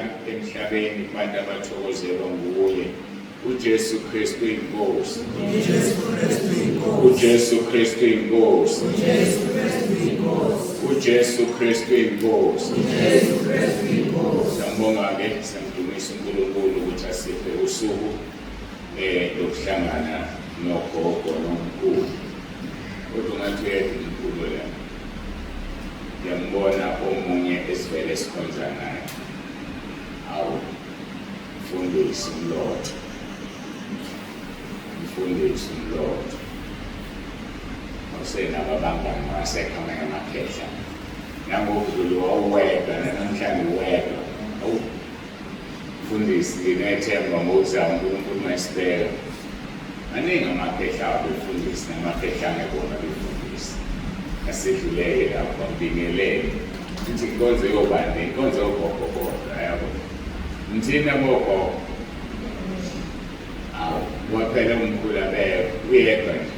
Ukuthula emhlabeni kubantu abathokozelwa nguye. UJesu Kristu inkosi. UJesu Kristu inkosi. UJesu Kristu inkosi. UJesu Kristu inkosi. UJesu Kristu inkosi. UJesu Kristu inkosi. Siyambonga-ke, siyamdumisa uNkulunkulu ukuthi asiphe usuku lokuhlangana nogogo nomkhulu. Kodwa ungathi uyedwa umkhulu la. Ngiyambona omunye esivele sikhonza naye. Awu, mfundisi uMlotha. Mfundisi uMlotha. Awusenabo abangani wasekho amanye amakhehla. Nangokudlula wawuwedwa nanamhlanje uwedwa. Awu, mfundisi nginethemba ngokuzayo uNkulunkulu mayisibeka. Maningi amakhehla abefundisi namakhehla angekona abefundisi. Asidluleke lapho ngibingelele. Ngithi inkonzo yobani? Inkonzo yogogo kodwa yabo. Ngithina bogogo. Awu, waphela umkhulu abekho, uyedwa nje.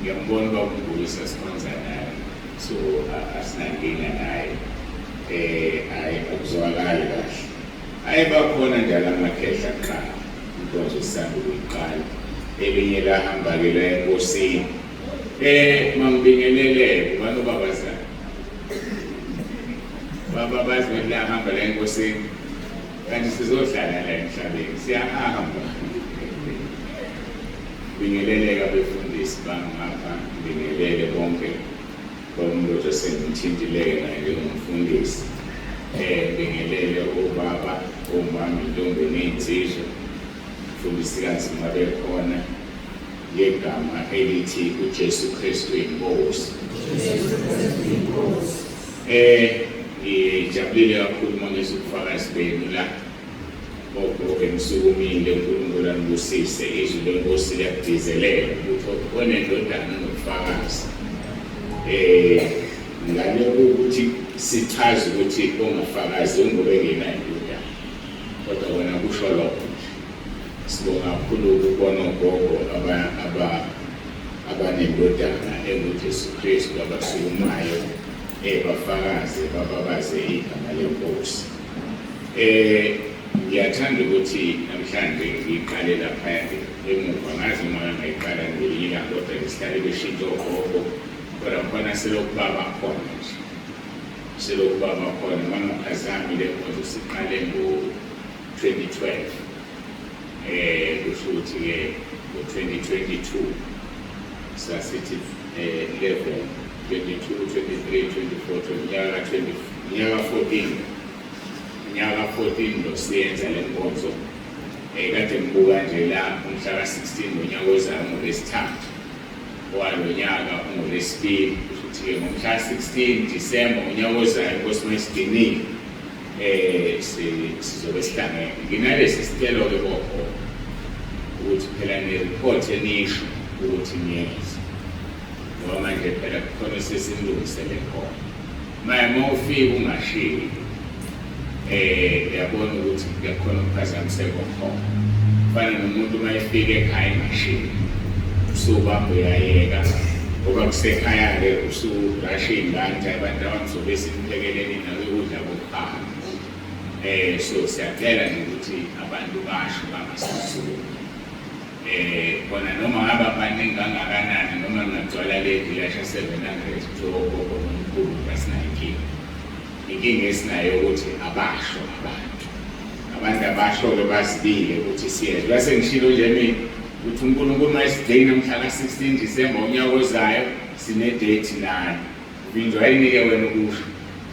Ngiyambona uba umgulisa sikhonza naye. So asinankinga naye. Hayi akuzwakali kahle. Hayi bakhona njalo amakhehla kuqala. Inkonzo sisanda ukuyiqala. Elinye lahamba-ke la enkosini. Mangibingelele ubani ubabazana. Baba bazi ukuthi lahamba la enkosini. Kanti sizohlala la emhlabeni. Siyahamba. Bingeleleka befundisi bami ngapha, ngibingelele bonke bomlotho sengimthintileke naye njengomfundisi. Bingelele obaba, omama, intombi neyinsizwa. Mfundisikazi mabekhona ngegama elithi uJesu Kristu inkosi. UJesu Kristu inkosi. Ngijabulile kakhulu uma ngizwa ubufakazi benu la. Ogogo ngisukumile, uNkulunkulu anibusise. Izwi lenkosi liyakugcizelela ukuthi onendodana unobufakazi. Ngale ukuthi sichaze ukuthi ongafakazi ungobe engenayo indodana. Kodwa kona kusho lokho nje. Sibonga kakhulu ukubona ogogo abanendodana enguJesu Kristu abasukumayo bafakaze bababaze igama lenkosi. Ngiyathanda ukuthi namhlanje ngiqale lapha emuva, ngazi uma ngayiqala ngelinye ilanga kodwa nje sihlale beshintsha ogogo, kodwa khona selokhu baba khona nje. Selokhu baba khona, uma ngingaphazami le nkonzo siqale ngo-2012. Kusho ukuthi-ke ngo-2022 sasithi 11, 22, 23, 24, unyaka 20, unyaka 14. Unyaka 14 lo siyenza le nkonzo. Kade ngibuka nje la umhla ka-16 ngonyaka ozayo ngolwesithathu. Owalo nyaka ungolwesibili, kusho ukuthi-ke ngomhla ka-16 December ngonyaka ozayo inkosi mayisigcinile sizobe sihlangene. Nginalesi sicelo-ke bogogo ukuthi phela ni-report enisho ukuthi niyeza. Ngoba manje phela kukhona esesinilungisele khona. Manje uma ufika ungashiyi uyabona ukuthi kuyakhona ukuphazamiseka okukhona. Kufana nomuntu uma efika ekhaya engashiyi. Usubamba uyayeka ngoba kusekhaya-ke usurasha iy'ngane abantu abamzobe siniphekeleni nawe ukudla kokuqala. So siyacela nje ukuthi abantu basho bangasizulu. Bona noma ngabe abaningi kangakanani noma ngingagcwala le dilasha 700 kuthiwa ogogo nomkhulu asinayo inkinga. Inkinga esinayo ukuthi abasho abantu. Abantu abasho-ke bazibike ukuthi siyezwa. Bese ngishilo nje mina ukuthi uNkulunkulu mayesigcina mhla ka-16 December unyaka ozayo sine-date nani. Uvinjwa ayinike wena ukusho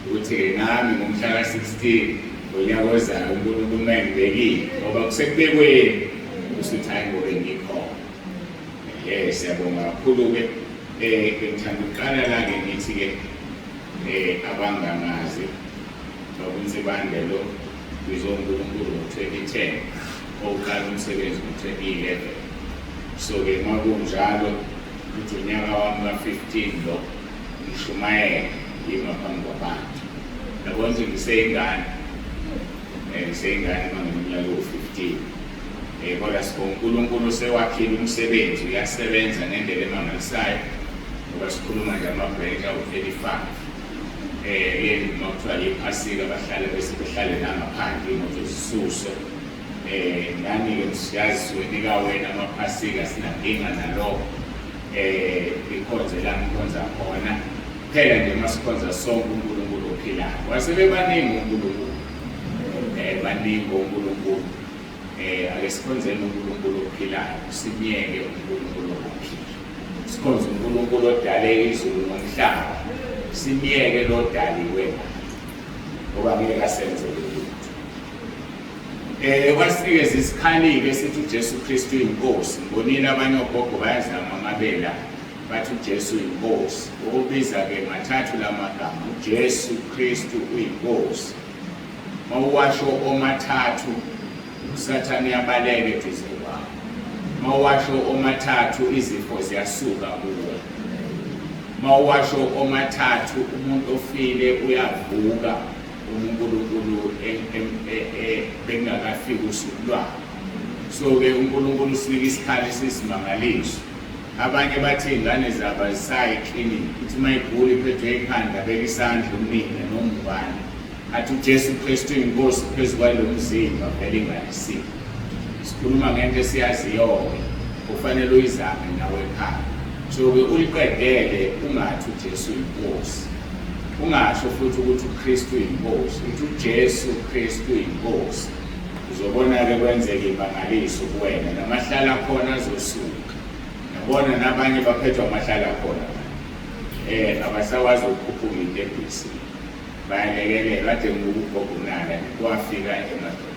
ukuthi-ke nami ngomhla ka-16 ngonyaka ozayo uNkulunkulu mayengibekile ngoba kusekubekweni usuthi hayi ngobe ngikhona. Siyabonga kakhulu-ke. Bengithanda ukuqala la-ke ngithi-ke abangangazi bakuNsibande lo bizwa uNkulunkulu ngo-2010 owuqala umsebenzi ngo-2011. So-ke uma kunjalo ukuthi unyaka wami ka-15 lo ngishumayela ngima phambi kwabantu. Yabona ukuthi ngiseyingane, ngiseyingane uma ngineminyaka ewu-15. Kodwa sibonga uNkulunkulu sewakhile umsebenzi, uyasebenza ngendlela emangalisayo ngoba sikhuluma nje ama-branch awu-35. Eh uma kuthiwa yiphasika bahlale bese behlale nangaphandle imoto zisuswe. Nani-ke siyazi siwenika wena amaphasika sinankinga nalokho. Ikhonze la ngikhonza khona. Phela nje masikhonza sonke uNkulunkulu ophilayo. Wasebebaningi uNkulunkulu. Baningi uNkulunkulu. Ake sikhonzeni uNkulunkulu ophilayo, simyeke uNkulunkulu ongaphili. Sikhonze uNkulunkulu odale izulu nomhlaba, simyeke lo daliwe ngoba ngeke asenzele lutho. Wasinikeza isikhali-ke sithi uJesu Kristu inkosi. Ngibonile abanye ogogo bayazama amabela bathi uJesu inkosi. Ukubiza-ke mathathu la magama, uJesu Kristu uyinkosi. Mawuwasho omathathu uSathane uyabaleka eduze kwakho. Mawuwasho omathathu izifo ziyasuka kuwe. Mawuwasho omathathu umuntu ofile uyavuka uma uNkulunkulu bengakafiki usuku lwakhe. So-ke uNkulunkulu usinika isikhali esiyisimangaliso. Abanye bathi iy'ngane zabo azisayi eklinikhi, ithi uma igula iphethwe ikhanda beka isandla unina noma ubani athi uJesu Kristu inkosi phezu kwalo mzimba vele ingane isile. Sikhuluma ngento esiyaziyo-ke, kufanele uyizame nawe ekhaya. So-ke uliqedele ungathi uJesu inkosi, ungasho futhi ukuthi uKristu inkosi, uthi uJesu Kristu inkosi. Uzobona-ke kwenzeka imangaliso kuwena, namahlala khona azosuka. Yabona nabanye baphethwe amahlala khona abasakwazi ukukhuphuka itebhisi, bayalekelelwa. Kade ngibuka ugogo uNala wafika emadoda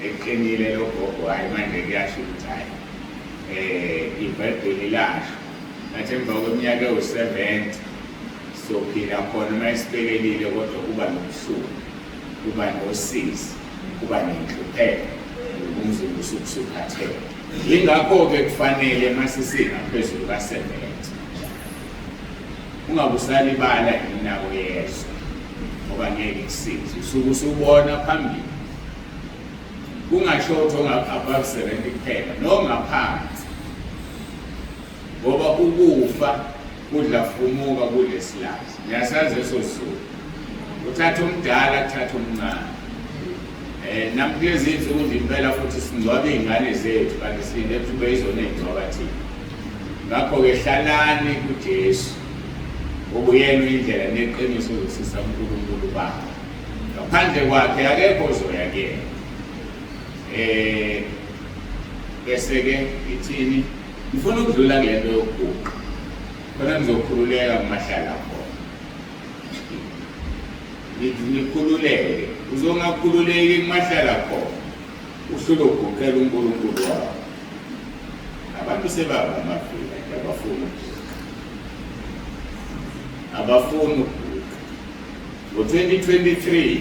eqinile lo gogo, hhayi manje kuyasho ukuthi hhayi iBhayibheli lasho lathi emva kweminyaka ewu-70 sophila khona uma isibekelile, kodwa kuba nobuhlungu, kuba nosizi, kuba nenhlupheko, umzimba usuke usukhathele. Yingakho-ke kufanele masisingaphezulu ka-70 ungabe usalibala iminako yezwe, ngoba ngeke ikusize, usuke usubona phambili. Kungasho ukuthi onga-above 70 kuphela nongaphansi, ngoba ukufa kudla fumuka kulesilazi. Ngiyasazi leso sizulu, uthatha umdala kuthatha umncane. Nami kulezi insuku nje impela futhi singcwaba iy'ngane zethu kanti silinde ukuthi kube yizona ey'ngcwaba thina. Ngakho-ke hlalani kuJesu, ngoba uyena uyindlela neqiniso ozosisa uNkulunkulu Baba. Ngaphandle kwakhe akekho ozoya kuyena. Bese-ke ngithini, ngifuna ukudlula kule nto yokuguqa khona ngizokhululeka kumahlala khona. Ngithi nikhululeke, uzongakhululeki kumahlala khona, uhlule uguqela uNkulunkulu wakho. Abantu sebaba amavila nje, abafuni ukuguqa, abafuni ukuguqa. Ngo-2023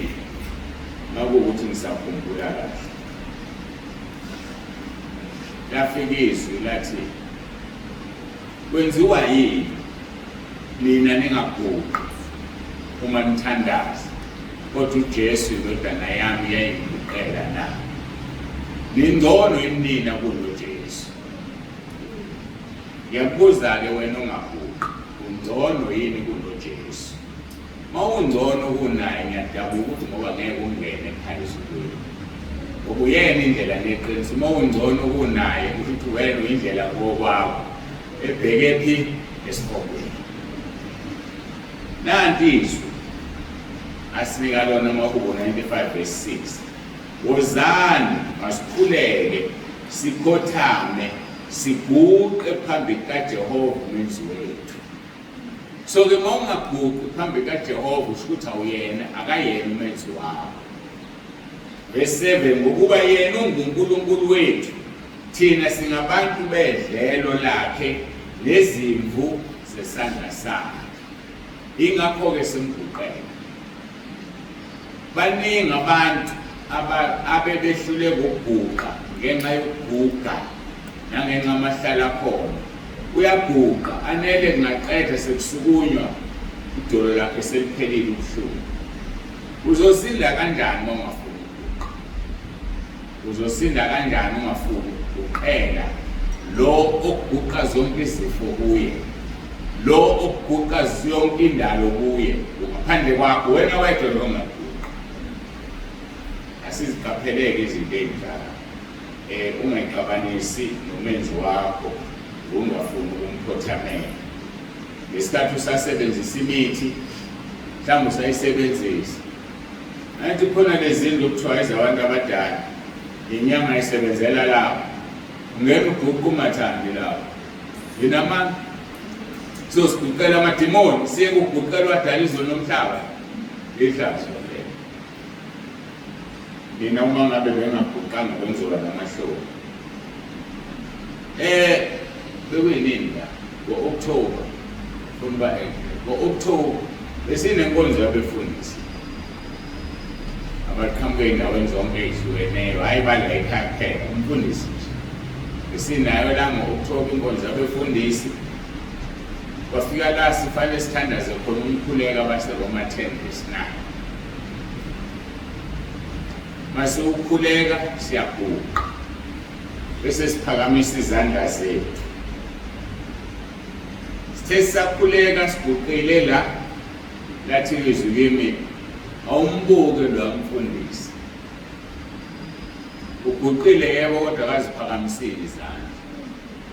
makuwukuthi ngisakhumbula kahle, lafika izwi lathi kwenziwa yini nina ningaguqi uma nithandaza, kodwa uJesu indodana yami yayinguqela na? Ningcono yini nina kunoJesu? Ngiyakubuza-ke wena ongaguqi, ungcono yini kunoJesu? Uma ungcono kunaye, ngiyadabuka ukuthi ngoba ngeke ungene ekhaya ezulwini, ngoba uyena indlela neqiniso. Uma ungcono kunaye, kusho ukuthi wena uyindlela ngokwakho ebheke phi? Esihogweni. Nanti izwi asinika lona amaHubo 95 verse 6, wozani masikhuleke sikhothame siguqe phambi kukaJehova umenzi wethu. So-ke uma ungaguqi phambi kaJehova, usho ukuthi awuyena, akayena umenzi wakho. Verse 7, ngokuba yena unguNkulunkulu wethu, thina singabantu bedlelo lakhe nezimvu zesandla sakhe. Ingakho-ke simguqela. Baningi abantu abebehluleka ukuguqa ngenxa yokuguga nangenxa amahlala khona. Uyaguqa anele kungaqeda sekusukunywa idolo lakhe seliphelile ubuhlungu. Uzosinda kanjani uma ungafuni ukuguqa? Uzosinda kanjani ungafuni ukuguqela lo okuguqa zonke izifo kuye? Lo okuguqa yonke indalo kuye, ngaphandle kwakho wena wedwa lo ongaguqa. Asiziqapheleke izinto ey'njalo. Ungayixabanisi nomenzi wakho ungafuni ukumkhothamela. Ngesikhathi usasebenzisa imithi, mhlawumbe usayisebenzisa. Angithi khona lezi zinto okuthiwa ezabantu abadala, inyama isebenzela lapho. Ungena uguqa ungathandi lapho. Yinamanga. Siyosiguqela amadimoni, siye kuguqelwa adala izulu nomhlaba. Ihlazo lelo. Mina uma ngabe bengaguqanga bengizoba namahloni. Bekuyinini la? Ngo-October. Funa uba ngo-October besinenkonzo yabefundisi abaqhamuka ey'ndaweni zonke ey'hlukeneyo, hhayi bala ekhaya kuphela, umfundisi nje. Besinayo la ngo-October inkonzo yabefundisi. Kwafika la sifanele sithandaze khona umkhuleko abaseRoma 10 verse 9. Mase ukhuleka siyaguqa. Bese siphakamisa izandla zethu. Sithe sisakhuleka siguqile la, lathi izwi kimi, awumbuke lo mfundisi. Uguqile yebo kodwa akaziphakamisile izandla.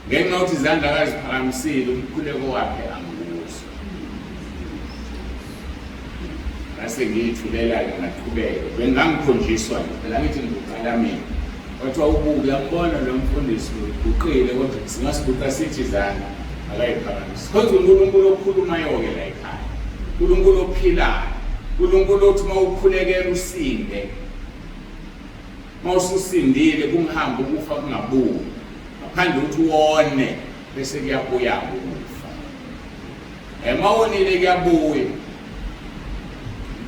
Ngenxa yokuthi izandla akaziphakamisile umkhuleko wakhe angiwuzwa. Ngase ngiyithulela-ke ngaqhubeka. Bengangikhonjiswa nje phela ngithi ngiguqela mina. Kwathiwa ubuke uyambona lo mfundisi uguqile kodwa singasiguqa sithi izandla akayiphakamisi. Kodwa uNkulunkulu okhulumayo-ke la ekhaya. uNkulunkulu ophilayo. uNkulunkulu othi uma ukhulekela usinde. Uma ususindile kungihambe ukufa kungabuyi. Ngaphandle ukuthi wone bese kuyabuya ukufa. Uma wonile kuyabuya.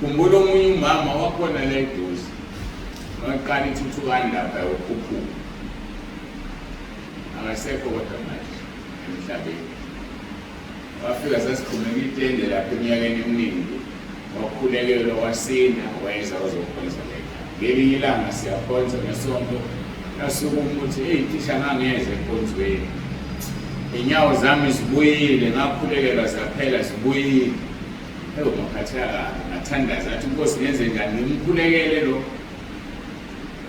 Khumbula omunye umama wakhona la eduze. Waqala ithuthukani lapha yokukhuphuka. Akasekho kodwa manje emhlabeni. Wafika sasiqhumeka itende lapha eminyakeni eminingi. Wakhulekelwa wasinda wayeza wazokhonza la ekhaya. Ngelinye ilanga siyakhonza ngesonto nasukuma ukuthi eyi thisha ngangeze enkonzweni. Inyawo zami zibuyile ngakhulekelwa zaphela zibuyile. Ewu ngaphatheka kabi ngathandaza athi inkosi ngenze njani ngimkhulekele lo.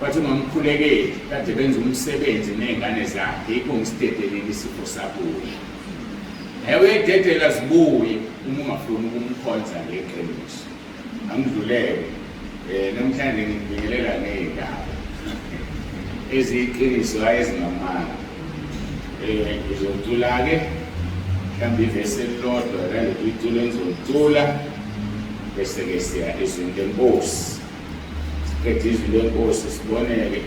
Wathi ungamkhulekeli kade benza umsebenzi ney'ngane zakhe yikho ngisidedelile isifo sabuya. Ewe uyayidedela zibuye uma ungafuni ukumkhonza ngeqiniso. Angidlulele. Namhlanje ngikubingelela ngey'ndaba eziyiqiniso hhayi ezingamanga. Ngizocula-ke mhlawumbe ivesi elilodwa laleli iculo engizolicula bese-ke siya ezwini lenkosi. Siqede izwi lenkosi sibone-ke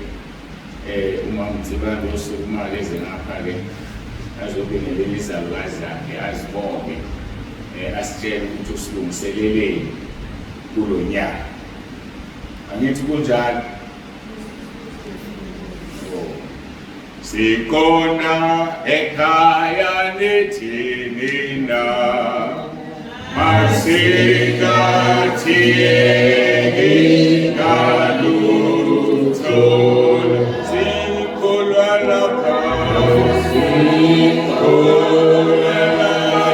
uma uMtsibande osukuma-ke eze ngapha-ke azobingelela izalukazi zakhe azibonge asitshele ukuthi usilungiseleleni kulo nyaka. Angithi kunjalo? Sikhona ekhaya nithi nina masingathiyeki ngalutho sikholwa lapha sikholwa lapha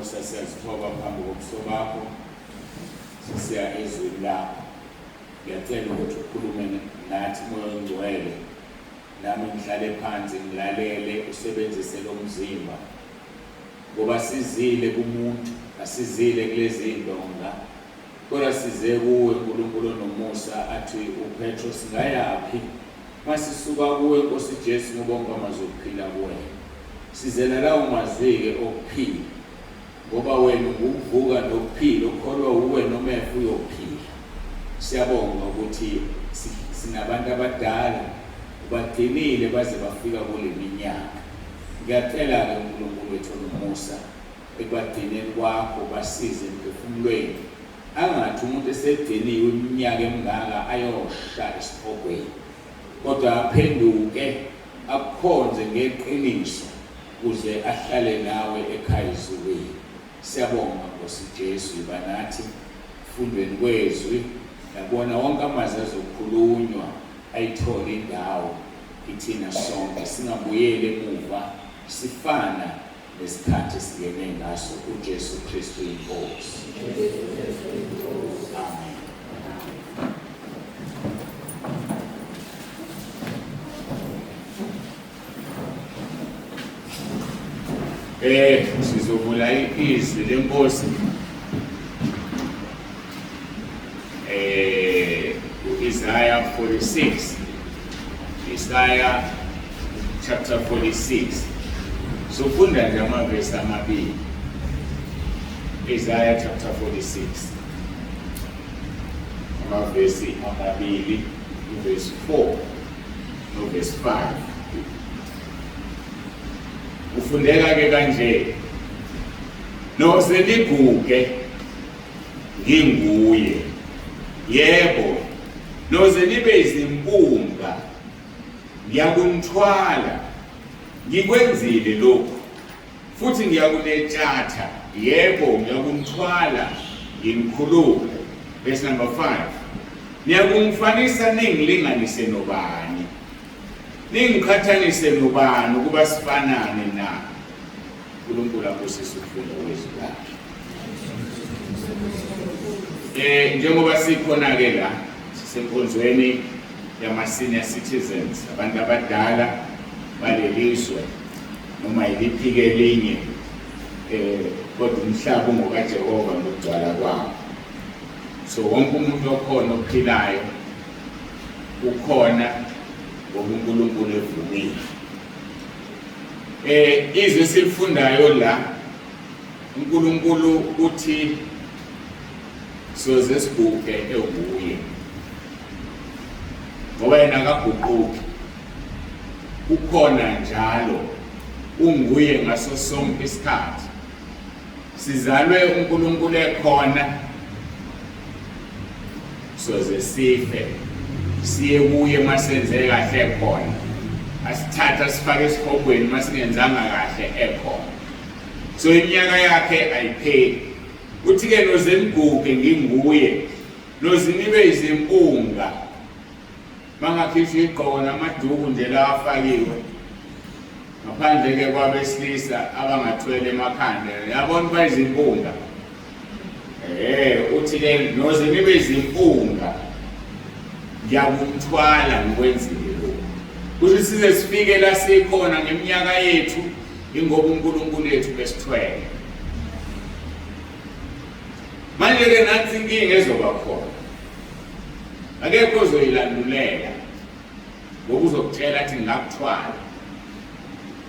Onomusa, siyazithoba phambi kobuso bakho, sisiya ezwini lakho. Ngiyacela ukuthi ukhulume nathi, Moya oNgcwele, nami ngihlale phansi ngilalele, usebenzise lo mzimba, ngoba sizile kumuntu, asizile kulezi ndonga, kodwa size kuwe, Nkulunkulu onomusa. Athi uPetro, singayaphi masisuka kuwe, Nkosi Jesu, ngoba onke amazwi okuphila kuwena. Sizela lawo mazwi-ke okuphila, ngoba wena ungukuvuka nokuphila, okholwa wuwe noma efa uyophila. Siyabonga ukuthi sinabantu abadala ubagcinile baze bafika kule minyaka. Ngiyacela-ke, uNkulunkulu wethu onomusa, ekubagcineni kwakho basize emphefumulweni, angathi umuntu esegciniwe iminyaka emingaka ayosha esihogweni, kodwa aphenduke akukhonze ngeqiniso kuze ahlale nawe ekhaya ezulwini. Siyabonga, Nkosi Jesu, yiba nathi ekufundweni kwezwi, yabona wonke amazwi azokhulunywa ayithole indawo kithina sonke, singabuyeli emuva sifana nesikhathi esingene ngaso uJesu Kristu iNkosi. Amen. Sizovula izwi lenkosi uIsaiah 46, Isaiah chapter 46. Sofunda nje amavesi amabili. Isaiah chapter 46, amavesi amabili, uvesi 4 novesi 5. Ufundeka ke kanje: noze niguge, nginguye, yebo, noze nibe izimpunga, ngiyakunithwala. Ngikwenzile lokhu, futhi ngiyakunetshatha, yebo, ngiyakunithwala nginikhulule. Verse number 5: niyakungifanisa ningilinganise nobani, ningiqhathanise nobani ukuba sifanane na? uNkulunkulu abusise ukufunda kwezwi lakhe. Njengoba sikhona ke la, sisenkonzweni yama senior citizens, abantu abadala balelizwe noma yiliphi elinye, kodwa umhlaba ungokaJehova nokugcwala kwawo. So wonke umuntu okhona ophilayo ukhona ngoba uNkulunkulu evumile. Izwi esilifundayo la, uNkulunkulu uthi soze siguge ewuye, ngoba yena akaguquki, ukhona njalo, unguye ngaso sonke isikhathi. Sizalwe uNkulunkulu ekhona, soze sife siye kuye masenze kahle khona, asithatha sifake esihogweni masingenzanga kahle ekhona. So iminyaka yakhe ayipheli. Uthi-ke noze niguge nginguye, noze nibe izimpunga, bangakhishwa igqoko namaduku nje la afakiwe, ngaphandle-ke kwabesilisa abangathwele emakhanda, yabona bayizimpunga. Uthi-ke noze nibe izimpunga, ngiyakumthwala ngikwenzile lokhu. Kusho size sifike la sikhona ngeminyaka yethu, ingoba uNkulunkulu yethu besithwele. Manje-ke nansi inkinga ezoba khona, akekho ozoyilandulela ngoba uzokutshela athi ngakuthwala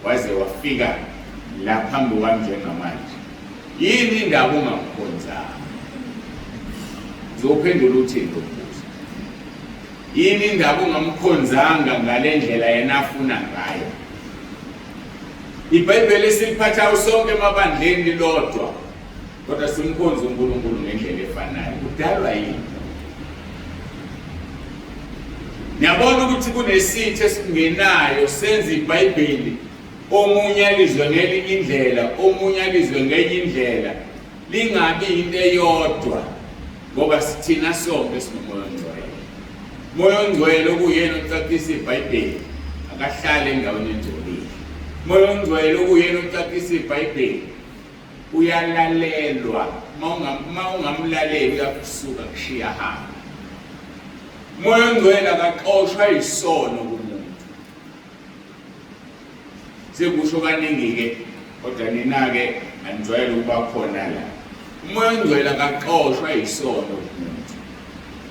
waze wafika la phambi kwami njengamanje, yini indaba ungamkhonzanga? Uzophendula uthini lo mbuzo? Yini indaba ungamkhonzanga ngale ndlela yena afuna ngayo? IBhayibheli esiliphathayo sonke emabandleni lilodwa, kodwa simkhonza uNkulunkulu ngendlela efanayo. Kudalwa yini? Niyabona ukuthi kunesitha esingenayo, senza iBhayibheli omunye alizwe ngelinye indlela, omunye alizwe ngenye indlela, lingabi into eyodwa, ngoba sithina sonke sinoMoya oNgcwele. Moya oNgcwele okuyena ocacisa iBhayibheli akahlale endaweni engcolile. Moya oNgcwele okuyena ocacisa iBhayibheli. Uyalalelwa, uma ungamlaleli uyakusuka kushiya hamba. Moya ongcwele akaxoshwa isono kumuntu. Sekusho kaningi-ke kodwa nina-ke anijwayele ukuba khona la. Umoya ongcwele akaxoshwa isono kumuntu.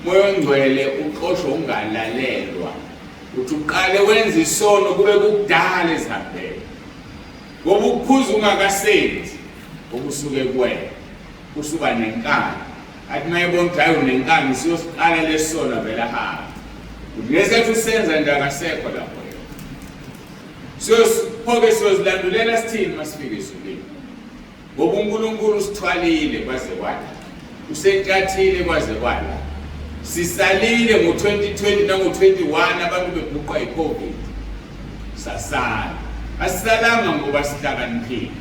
Umoya ongcwele uxoshwa ungalalelwa. Uthi uqale wenza isono kube kukudala ezihambele. Ngoba ukuphuza ungakasenzi okusuke kuwena usuba nenkani. Athi uma ebona ukuthi hayi unenkani usiyosiqala lesona vele ahambe. Ngesikhathi usenza nje akasekho lapho yena. Siyophoke siyozilandulela sithini uma sifika ezulwini. Ngoba uNkulunkulu usithwalile kwaze kwala. Usentshathile kwaze kwala. Sisalile ngo-2020 nango-21 abantu bebhuqwa yi-COVID. Sasala. Asisalanga ngoba sihlakaniphile.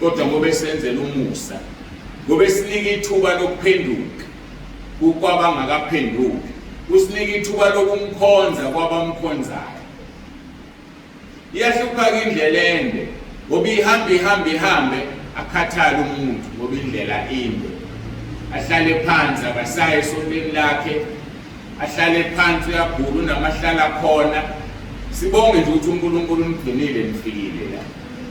Kodwa ngoba esenzela umusa. Ngoba esinika ithuba lokuphenduka kukwabangakaphenduki. Usinika ithuba lokumkhonza kwabamkhonzayo. Iyahlupha-ke indlela ende ngoba ihambe ihambe ihambe akhathale umuntu ngoba indlela inde. Ahlale phansi akasayi esontweni lakhe, ahlale phansi uyagula unamahlala khona. Sibonge nje ukuthi uNkulunkulu umgcinile nifikile la.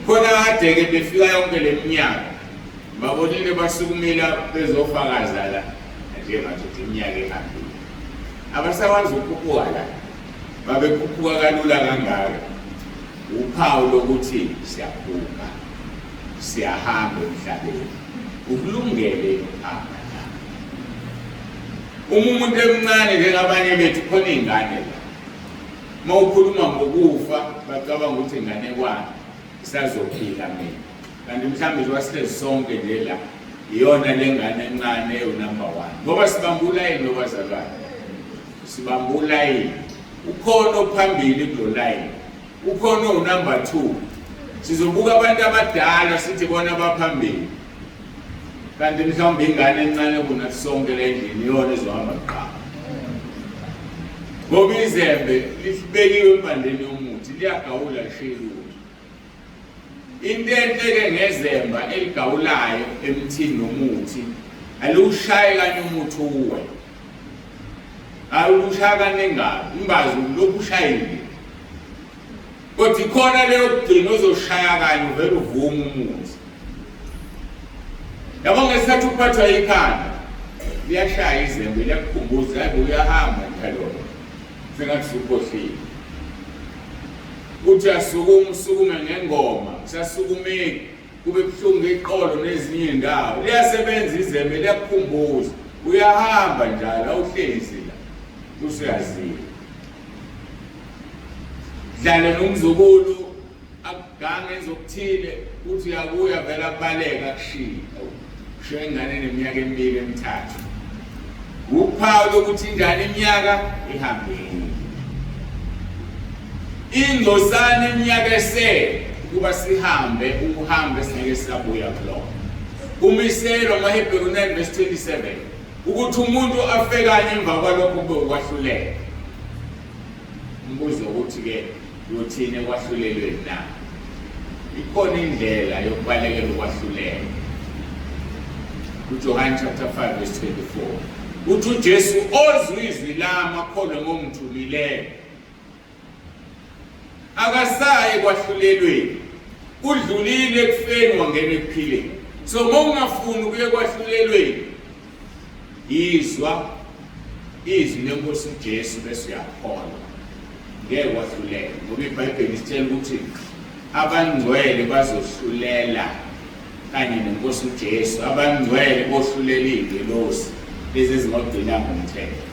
Khona kade-ke befika yonke le minyaka babonile basukumile bezofakaza la njengathi ukuthi iminyaka ehambile. Abasakwazi ukukhuphuka la. Babekhuphuka kalula kangaka. Uphawu lokuthi siyaguga, siyahamba emhlabeni. Ukulungele ukuhamba la. Uma umuntu emncane njengabanye bethu khona iy'ngane la. Uma ukhuluma ngokufa bacabanga ukuthi inganekwane isazophila mina. Kanti mhlawumbe njengoba sihlezi sonke nje la iyona le ngane encane ewu-number one. Ngoba sibamba ulayini lobazalwane. Sibamba ulayini. Ukhona ophambili kulo layini. Ukhona owunumber 2. Sizobuka abantu abadala sithi bona abaphambili. Kanti mhlawumbe ingane encane kunathi sonke le ndlini iyona ezohamba kuqala. Ngoba izembe libekiwe empandeni yomuthi liyagawula lishiye lutho. Into enhle-ke ngezemba eligawulayo emthini nomuthi aliwushayi kanye umuthi uwe. Hayi ukushaya kaningana, imbazi ulokhu ushayile. Kodwa ikhona leyo kugcina ozoshaya kanye uvele uvume umuthi. Yabo ngesikhathi uphathwa ikhanda liyashaya izembe liyakukhumbuza hayi uyahamba njalo. Sengathi usukhohliwe. Uthi uyasukuma usukume ngengoma, kusasukumeki. Kube buhlungu iqolo nezinye indawo. Liyasebenza izembe liyakukhumbuza. Uyahamba njalo awuhlezi la. Usuyazila. Dlala nomzukulu akugange enzokuthile uthi uyabuya vele abaleka akushiye. Ushiya ingane eneminyaka emibili emithathu. Uphawu lokuthi injani iminyaka ihambile. Ingcosana iminyaka esele ukuba sihambe uhambe singeke sisabuya kulona. Kumiselwa amaHebheru 9 verse 27 ukuthi umuntu afe kanye emva kwalokho kube ukwahlulela. Umbuzo ukuthi-ke uyothini ekwahlulelweni na? Ikhona indlela yokubalekela ukwahlulelwa. UJohane chapter 5 verse 24 uthi uJesu ozwa izwi lami akholwe ngongithumileyo akasayi ekwahlulelweni udlulile ekufeni wangena ekuphileni. So uma ungafuni ukuya ekwahlulelweni yizwa izwi lenkosi uJesu bese uyakholwa ngeke wahlulelwa ngoba iBhayibheli isitshela ukuthi abangcwele bazohlulela kanye nenkosi uJesu abangcwele bohlulela iy'ngelosi lezi ezingagcinanga umthetho.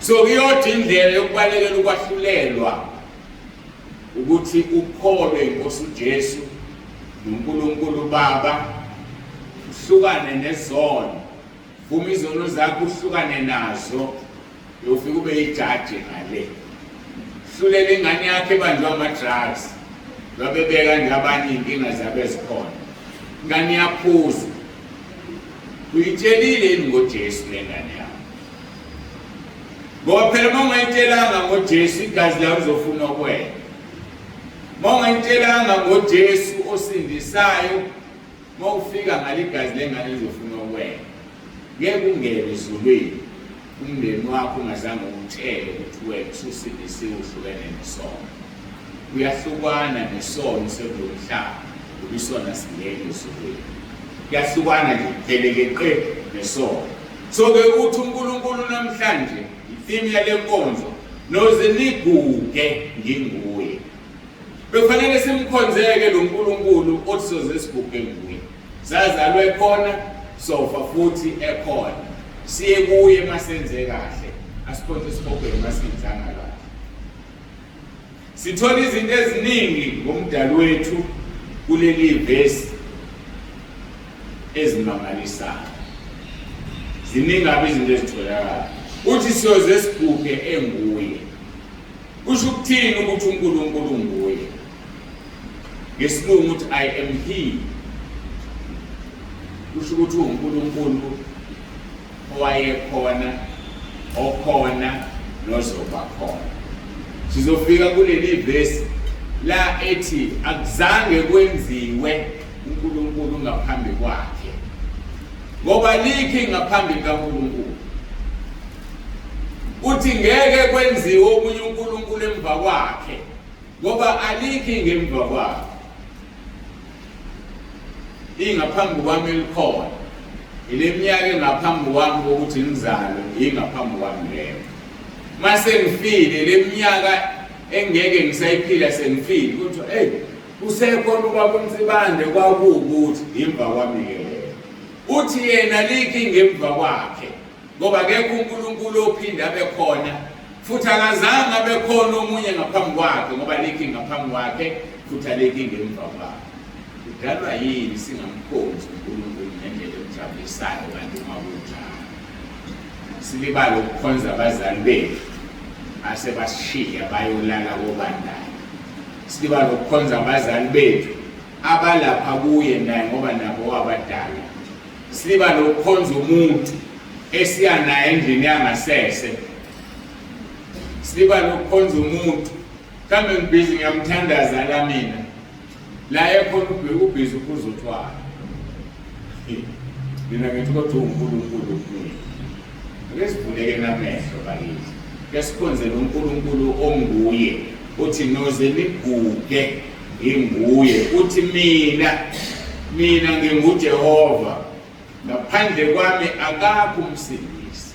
So kuyodwa indlela yokubalekela ukwahlulelwa ukuthi ukholwe inkosi uJesu noNkulunkulu uBaba uhlukane nezono vuma izono zakho uhlukane nazo uyofika ube yijaji ngale hlulela ingane yakhe ebanjwe ama-drugs babebeka nje abanye iy'nkinga zabo ezikhona ingane iyaphuza uyitshelile yini ngoJesu le ngane yakho Ngoba phela uma ungayitshelanga ngoJesu igazi lakho lizofuna kuwena. Uma ungayitshelanga ngoJesu osindisayo Uma ufika ngale igazi lengane lizofunwa kuwena. Ngeke ungene ezulwini umndeni wakho ungazange uwutshele ukuthi wena ususindisiwe uhlukene nesono. Kuyahlukwana nesono sekulo mhlaba ngoba isono asingeni ezulwini. Kuyahlukwana nje kuphele qe nesono. So-ke uthi uNkulunkulu namhlanje i-theme yale nkonzo noze niguge nginguye. Bekufanele simkhonzeke lo Nkulunkulu othi soze siguge nguye. Sazalwe khona sofa futhi ekhona. Siye kuye masenze kahle, asikhonze esihogweni masingenzanga kahle. Sithola izinto eziningi ngomdali wethu kuleli vesi ezimangalisayo. Ziningi kabi izinto ezitholakala. Uthi siyoze siguge enguye. Kusho ukuthini ukuthi uNkulunkulu nguye? Ngesilungu uthi I am he. Kusho ukuthi uNkulunkulu owayekhona, okhona nozoba khona. Sizofika kuleli vesi la ethi akuzange kwenziwe uNkulunkulu ngaphambi kwakhe. Ngoba likhi ngaphambi kaNkulunkulu. Uthi ngeke kwenziwe omunye uNkulunkulu emva kwakhe ngoba alikho ngemva kwakhe. Ingaphambi kwami elikhona. Ile minyaka engaphambi kwami kokuthi ngizalwe ingaphambi kwami leyo. Mase ngifile le minyaka engeke ngisayiphila sengifile ukuthi hey usekhona ubaba uNsibande kwakuwukuthi imva kwami ke leyo. Uthi yena likhi ngemva kwakhe. Ngoba akekho uNkulunkulu ophinde abe khona futhi akazange abe khona omunye ngaphambi kwakhe ngoba alikho ingaphambi kwakhe futhi alikho ingemva kwakhe. Kudalwa yini singamkhonzi uNkulunkulu ngendlela emjabulisayo kanti uma kunjalo? Silibale ukukhonza abazali bethu asebasishiya bayolala kobandayo. Silibale ukukhonza abazali bethu abalapha kuye naye ngoba nabo wabadala. Siba nokukhonza umuntu esiya naye endlini yangasese. Siba nokukhonza umuntu. Mhlawumbe ngibhizi ngiyamthandaza la mina. La ekhona ubheka ubhizi uphuza utshwala. Mina ngithi kodwa uNkulunkulu kumina. Ake sivuleke namehlo bakithi. Ke sikhonze uNkulunkulu onguye uthi noze niguge nginguye uthi mina mina nginguJehova ngaphandle kwami akakho umsindisi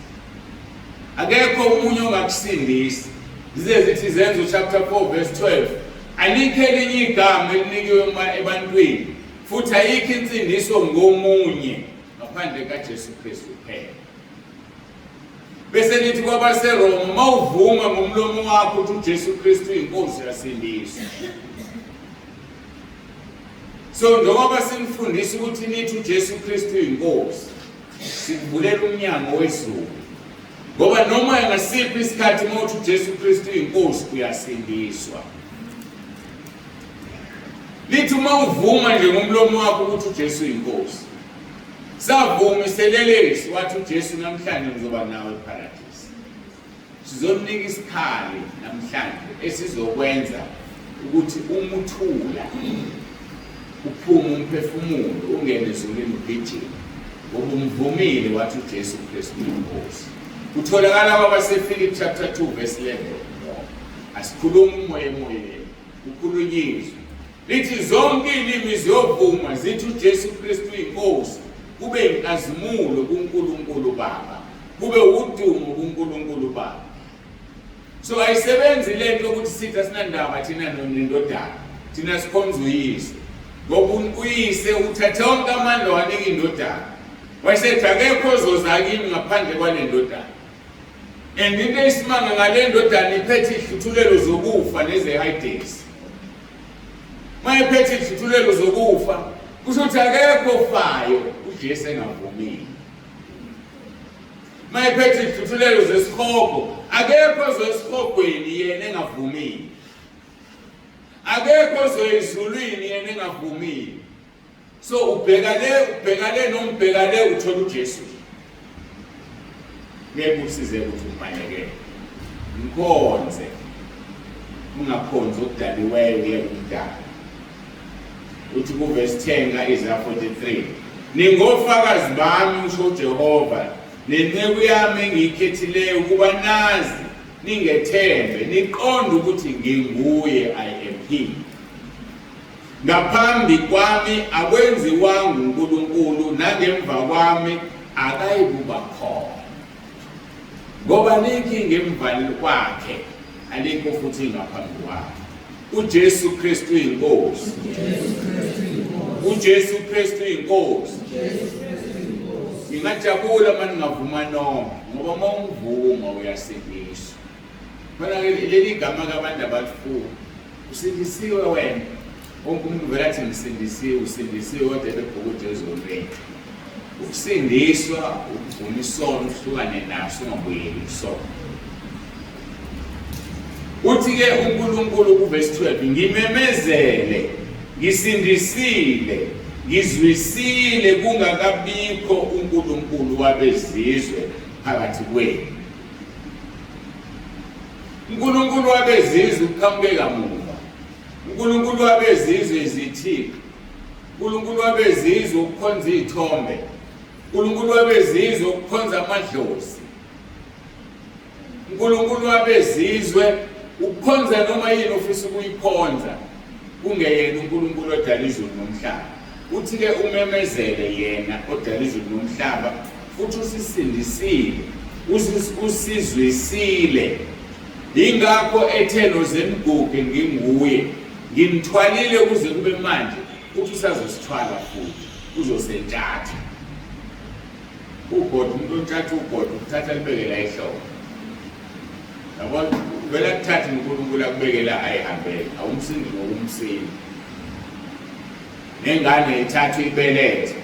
akekho omunye ongakusindisa zize zithi zenzo chapter 4 verse 12 alikho elinye igama elinikiwe ebantwini futhi ayikho insindiso ngomunye ngaphandle kaJesu Kristu kuphela. Bese lithi kwabaseRoma, uma uvuma ngomlomo wakho ukuthi uJesu Kristu uyinkosi uyasindiswa. So njengoba sinifundisa ukuthi nithi uJesu Kristu uyinkosi, sikuvulela umnyango wezulu. Ngoba noma ngasiphi isikhathi uma uthi uJesu Kristu uyinkosi uyasindiswa. Lithi uma uvuma nje ngomlomo wakho ukuthi uJesu uyinkosi. Savuma iselelesi wathi uJesu namhlanje ngizoba nawe eParadise. Sizonika isikhali namhlanje esizokwenza ukuthi umuthula uphume umphefumulo ungene ezulwini ugijime ngoba umvumile wathi uJesu Kristu uyinkosi. Kutholakala kwabaseFilipi chapter 2 verse 11. Asikhulumi umoya emoyeni, kukhulunyizwe. Lithi zonke izilimi ziyovuma zithi uJesu Kristu uyinkosi, kube inkazimulo kuNkulunkulu Baba, kube udumo kuNkulunkulu Baba. So ayisebenzi lento ukuthi sithi asinandaba thina nendodana, thina sikhonza uyise. Ngoba uyise uthathe onke amandla wanika indodana. Wayesethi akekho ozoza kimi ngaphandle kwale ndodana. And into eyisimanga ngale ndodana iphethe ihluthulelo zokufa neze-Hades. Mayephethe izihluthulelo zokufa, kusho ukuthi akekho ofayo uJesu engavumile. Mayephethe izihluthulelo zesihogo, akekho ozoyesihogweni yena engavumile. Akekho ozoyezulwini yena engavumile. So ubheka le, ubheka le nombheka le uthola uJesu. Ngeke usize ukuthi ubalekele. Mkhonze. Ungakhonzi okudaliweyo uyeke umdali. Uthi kuvesi 10 ka-Isaya 43, Ningofakazi bami, usho uJehova, nenceku yami engiyikhethileyo ukuba nazi, ningethembe, niqonde ukuthi nginguye, I am he. Ngaphambi kwami akwenziwanga uNkulunkulu, nangemva kwami akayikuba khona. Ngoba alikho ingemva kwakhe, alikho futhi ingaphambi kwakhe. UJesu Kristu inkosi. UJesu Kristu inkosi. Ngingajabula uma ningavuma nonke ngoba uma ungivuma uyasindiswa. Khona leli gama kabantu abalifuni. Usindisiwe wena. Wonke umuntu vele athi ngisindisiwe, usindisiwe kodwa ebebhukude ezonweni. Ukusindiswa ukuvuma isono uhlukane naso ungabuyeli kusona. Uthi-ke uNkulunkulu kuvesi 12, ngimemezele, ngisindisile, ngizwisile kungakabikho uNkulunkulu wabezizwe phakathi kwenu. uNkulunkulu wabezizwe uqhamuke kamuva. uNkulunkulu wabezizwe izithixo. uNkulunkulu wabezizwe ukukhonza izithombe. uNkulunkulu wabezizwe ukukhonza amadlozi. uNkulunkulu wabezizwe ukukhonza noma yini ofisa ukuyikhonza kungeyena uNkulunkulu odala izulu nomhlaba. Uthi-ke umemezele yena odala izulu nomhlaba futhi usisindisile, usizwisile. Yingakho ethe noZemguge nginguye, ngimthwalile kuze kube manje, futhi usazosithwala futhi, uzosentshatha. Ugodo, umuntu ontshatha ugodo ukuthatha libeke la ehloko. Yabona, vele akuthathe uNkulunkulu akubeke la ayihambele, awumsindi ngokumsinda. Nengane ithatha ibelethe.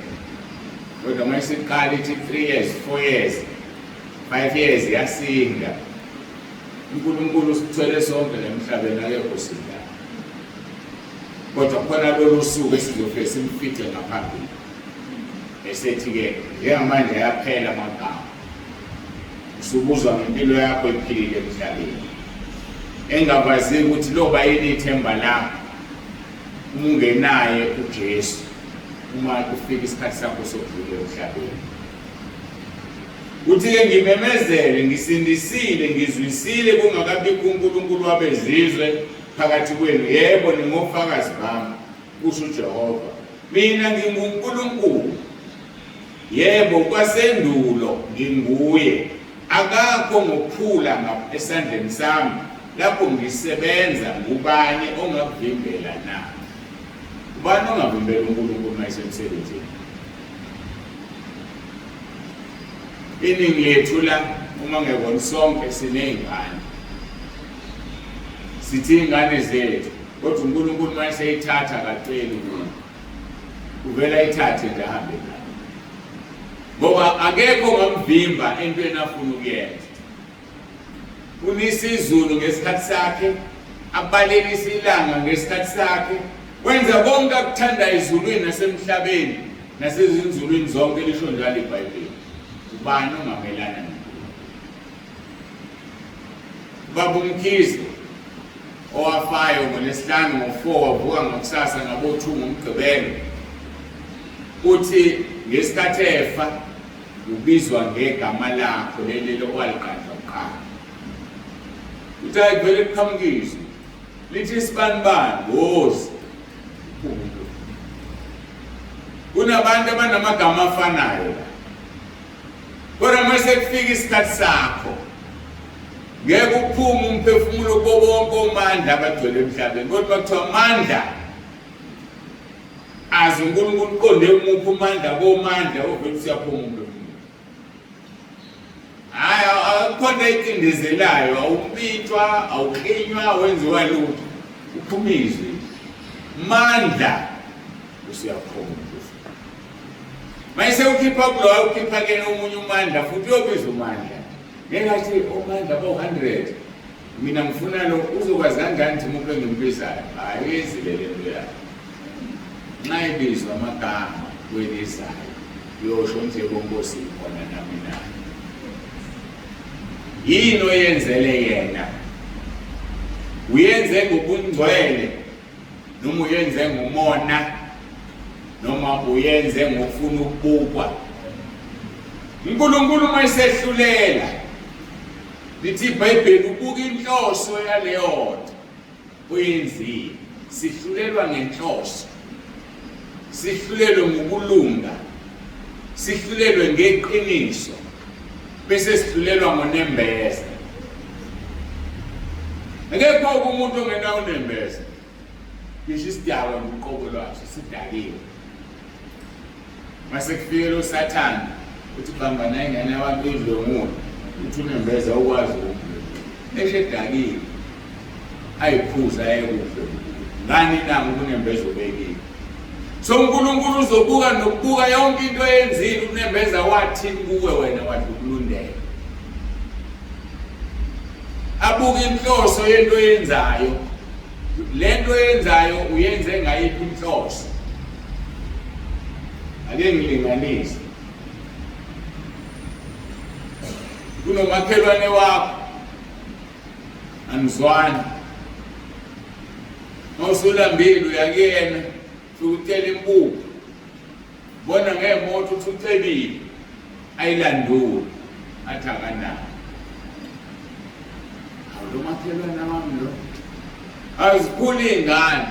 Kodwa uma isiqala ithi 3 years, 4 years, 5 years yasinda. uNkulunkulu usithwele sonke lemhlabeni akekho osindayo. Kodwa khona lolu suku esizofike simfice ngaphambili. Esethi-ke njengamanje ayaphela amagama. Usubuzwa ngempilo yakho ephilile emhlabeni. Engabazi ukuthi loba yini ithemba lakho uma ungenaye uJesu uma kufika isikhathi sakho sokudlula emhlabeni. Uthi-ke ngimemezele, ngisindisile, ngizwisile kungakabikho uNkulunkulu wabezizwe phakathi kwenu. Yebo, ningofakazi bami, kusho uJehova. Mina nginguNkulunkulu. Yebo, kwasendulo nginguye. Akakho ngophula esandleni sami lapho ngisebenza, ngubani ongakuvimbela na? Ubani ongavimbela uNkulunkulu uma esemsebenzini? Iningi lethu la uma ngekona sonke siney'ngane, sithi iy'ngane zethu, kodwa uNkulunkulu uma eseyithatha akaceli kuyo, uvela ayithathe nje ahambe nayo, ngoba akekho ongamvimba entweni afuna ukuyenza. Unisa izulu ngesikhathi sakhe, abalelise ilanga ngesikhathi sakhe, wenza konke akuthanda ezulwini nasemhlabeni nasezinzulwini zonke, lisho njalo iBhayibheli. Ubani ongamelana noNkulunkulu? Ubaba uMkhize owafayo ngoLwesihlanu ngo-4 wavuka ngakusasa ngabo-2 ngoMgqibelo, uthi ngesikhathi efa ubizwa ngegama lakho leli owaliqanjwa kuqala. Uthi hayi kuvele kuqhamukizwe lithi isibanibani wozi kunabantu abanamagama afanayo la, kodwa uma sekufika isikhathi sakho ngeke uphume umphefumulo kubo bonke omandla abagcwele emhlabeni, kodwa kuthiwa amandla azi uNkulunkulu uqonde kumuphi umandla komandla ovele usiyaphuma umphefumulo. Hhayi, akukhona icindezelayo, awumpintshwa, awuklinywa, wenziwa lutho, uphuma izwi mandla usuyaphuma umphefumulo. Mayese ukhipha kuloyo ukhipha kena omunye umandla futhi uyobiza umandla. Ngeke athi omandla bo-100 mina ngifuna lo, uzokwazi kanjani ukuthi umuntu engimbizayo? Hhayi, uyenzile le nto yakhe. Nxa ebizwa amagama kwelizayo uyosho ukuthi yebo Nkosi ngikhona nami na. Yini oyenzele yena? Uyenze ngobungcwele noma uyenze ngomona? Noma uyenze ngokufuna ukubukwa. uNkulunkulu uma esehlulela lithi iBhayibheli ubuka inhloso yaleyo nto oyenzile. Sihlulelwa ngenhloso, sihlulelwe ngokulunga, sihlulelwe ngeqiniso, bese sihlulelwa ngonembeza. Akekho umuntu ongenawo unembeza. Ngisho isidakwa nje uqobo lwaso sidakiwe. Mase kufike lo sathane uthi bamba naye ingane yabantu idlwengule, uthi unembeza ukwazi ukudlwengula. Eshe edakiwe ayiphuza ayekudlwengula. Ngani na ngoba unembeza ubekiwe. So uNkulunkulu uzobuka nokubuka yonke into eyenzile unembeza wathini kuwe wena wadlukulundela. Abuke inhloso yento oyenzayo. Lento oyenzayo uyenze ngayiphi inhloso? Ake ngilinganise. Kunomakhelwane wakho anizwani. Mawusulambile uyakuyena ufike ucela impuphu. Bona ngemoto uthi ucebile ayilanduli athi akanayo. Hawu lo makhelwane wami lo. Azikhuli iy'ngane.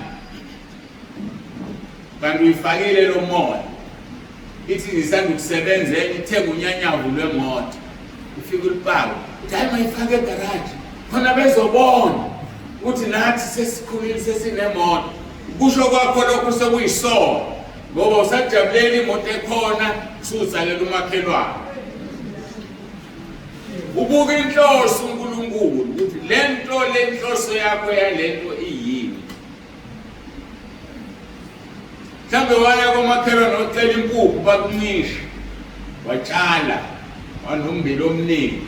Kanti uyifakile lo moya. Ithi ngisanda ukusebenza enye ithenga unyanyavu lwemoto. Ufike ulipake. Uthi hayi mayifake egaraji. Khona bezobona ukuthi nathi sesikhulile sesinemoto. Kusho kwakho lokhu sekuyisono ngoba usajabulela imoto ekhona usutsalela umakhelwane. Ubuka inhloso uNkulunkulu ukuthi lento lenhloso yakho yalento iyini. Mhlawumbe waya komakhelwane ocela impuphu bakuncisha. Watshala wanombila omningi.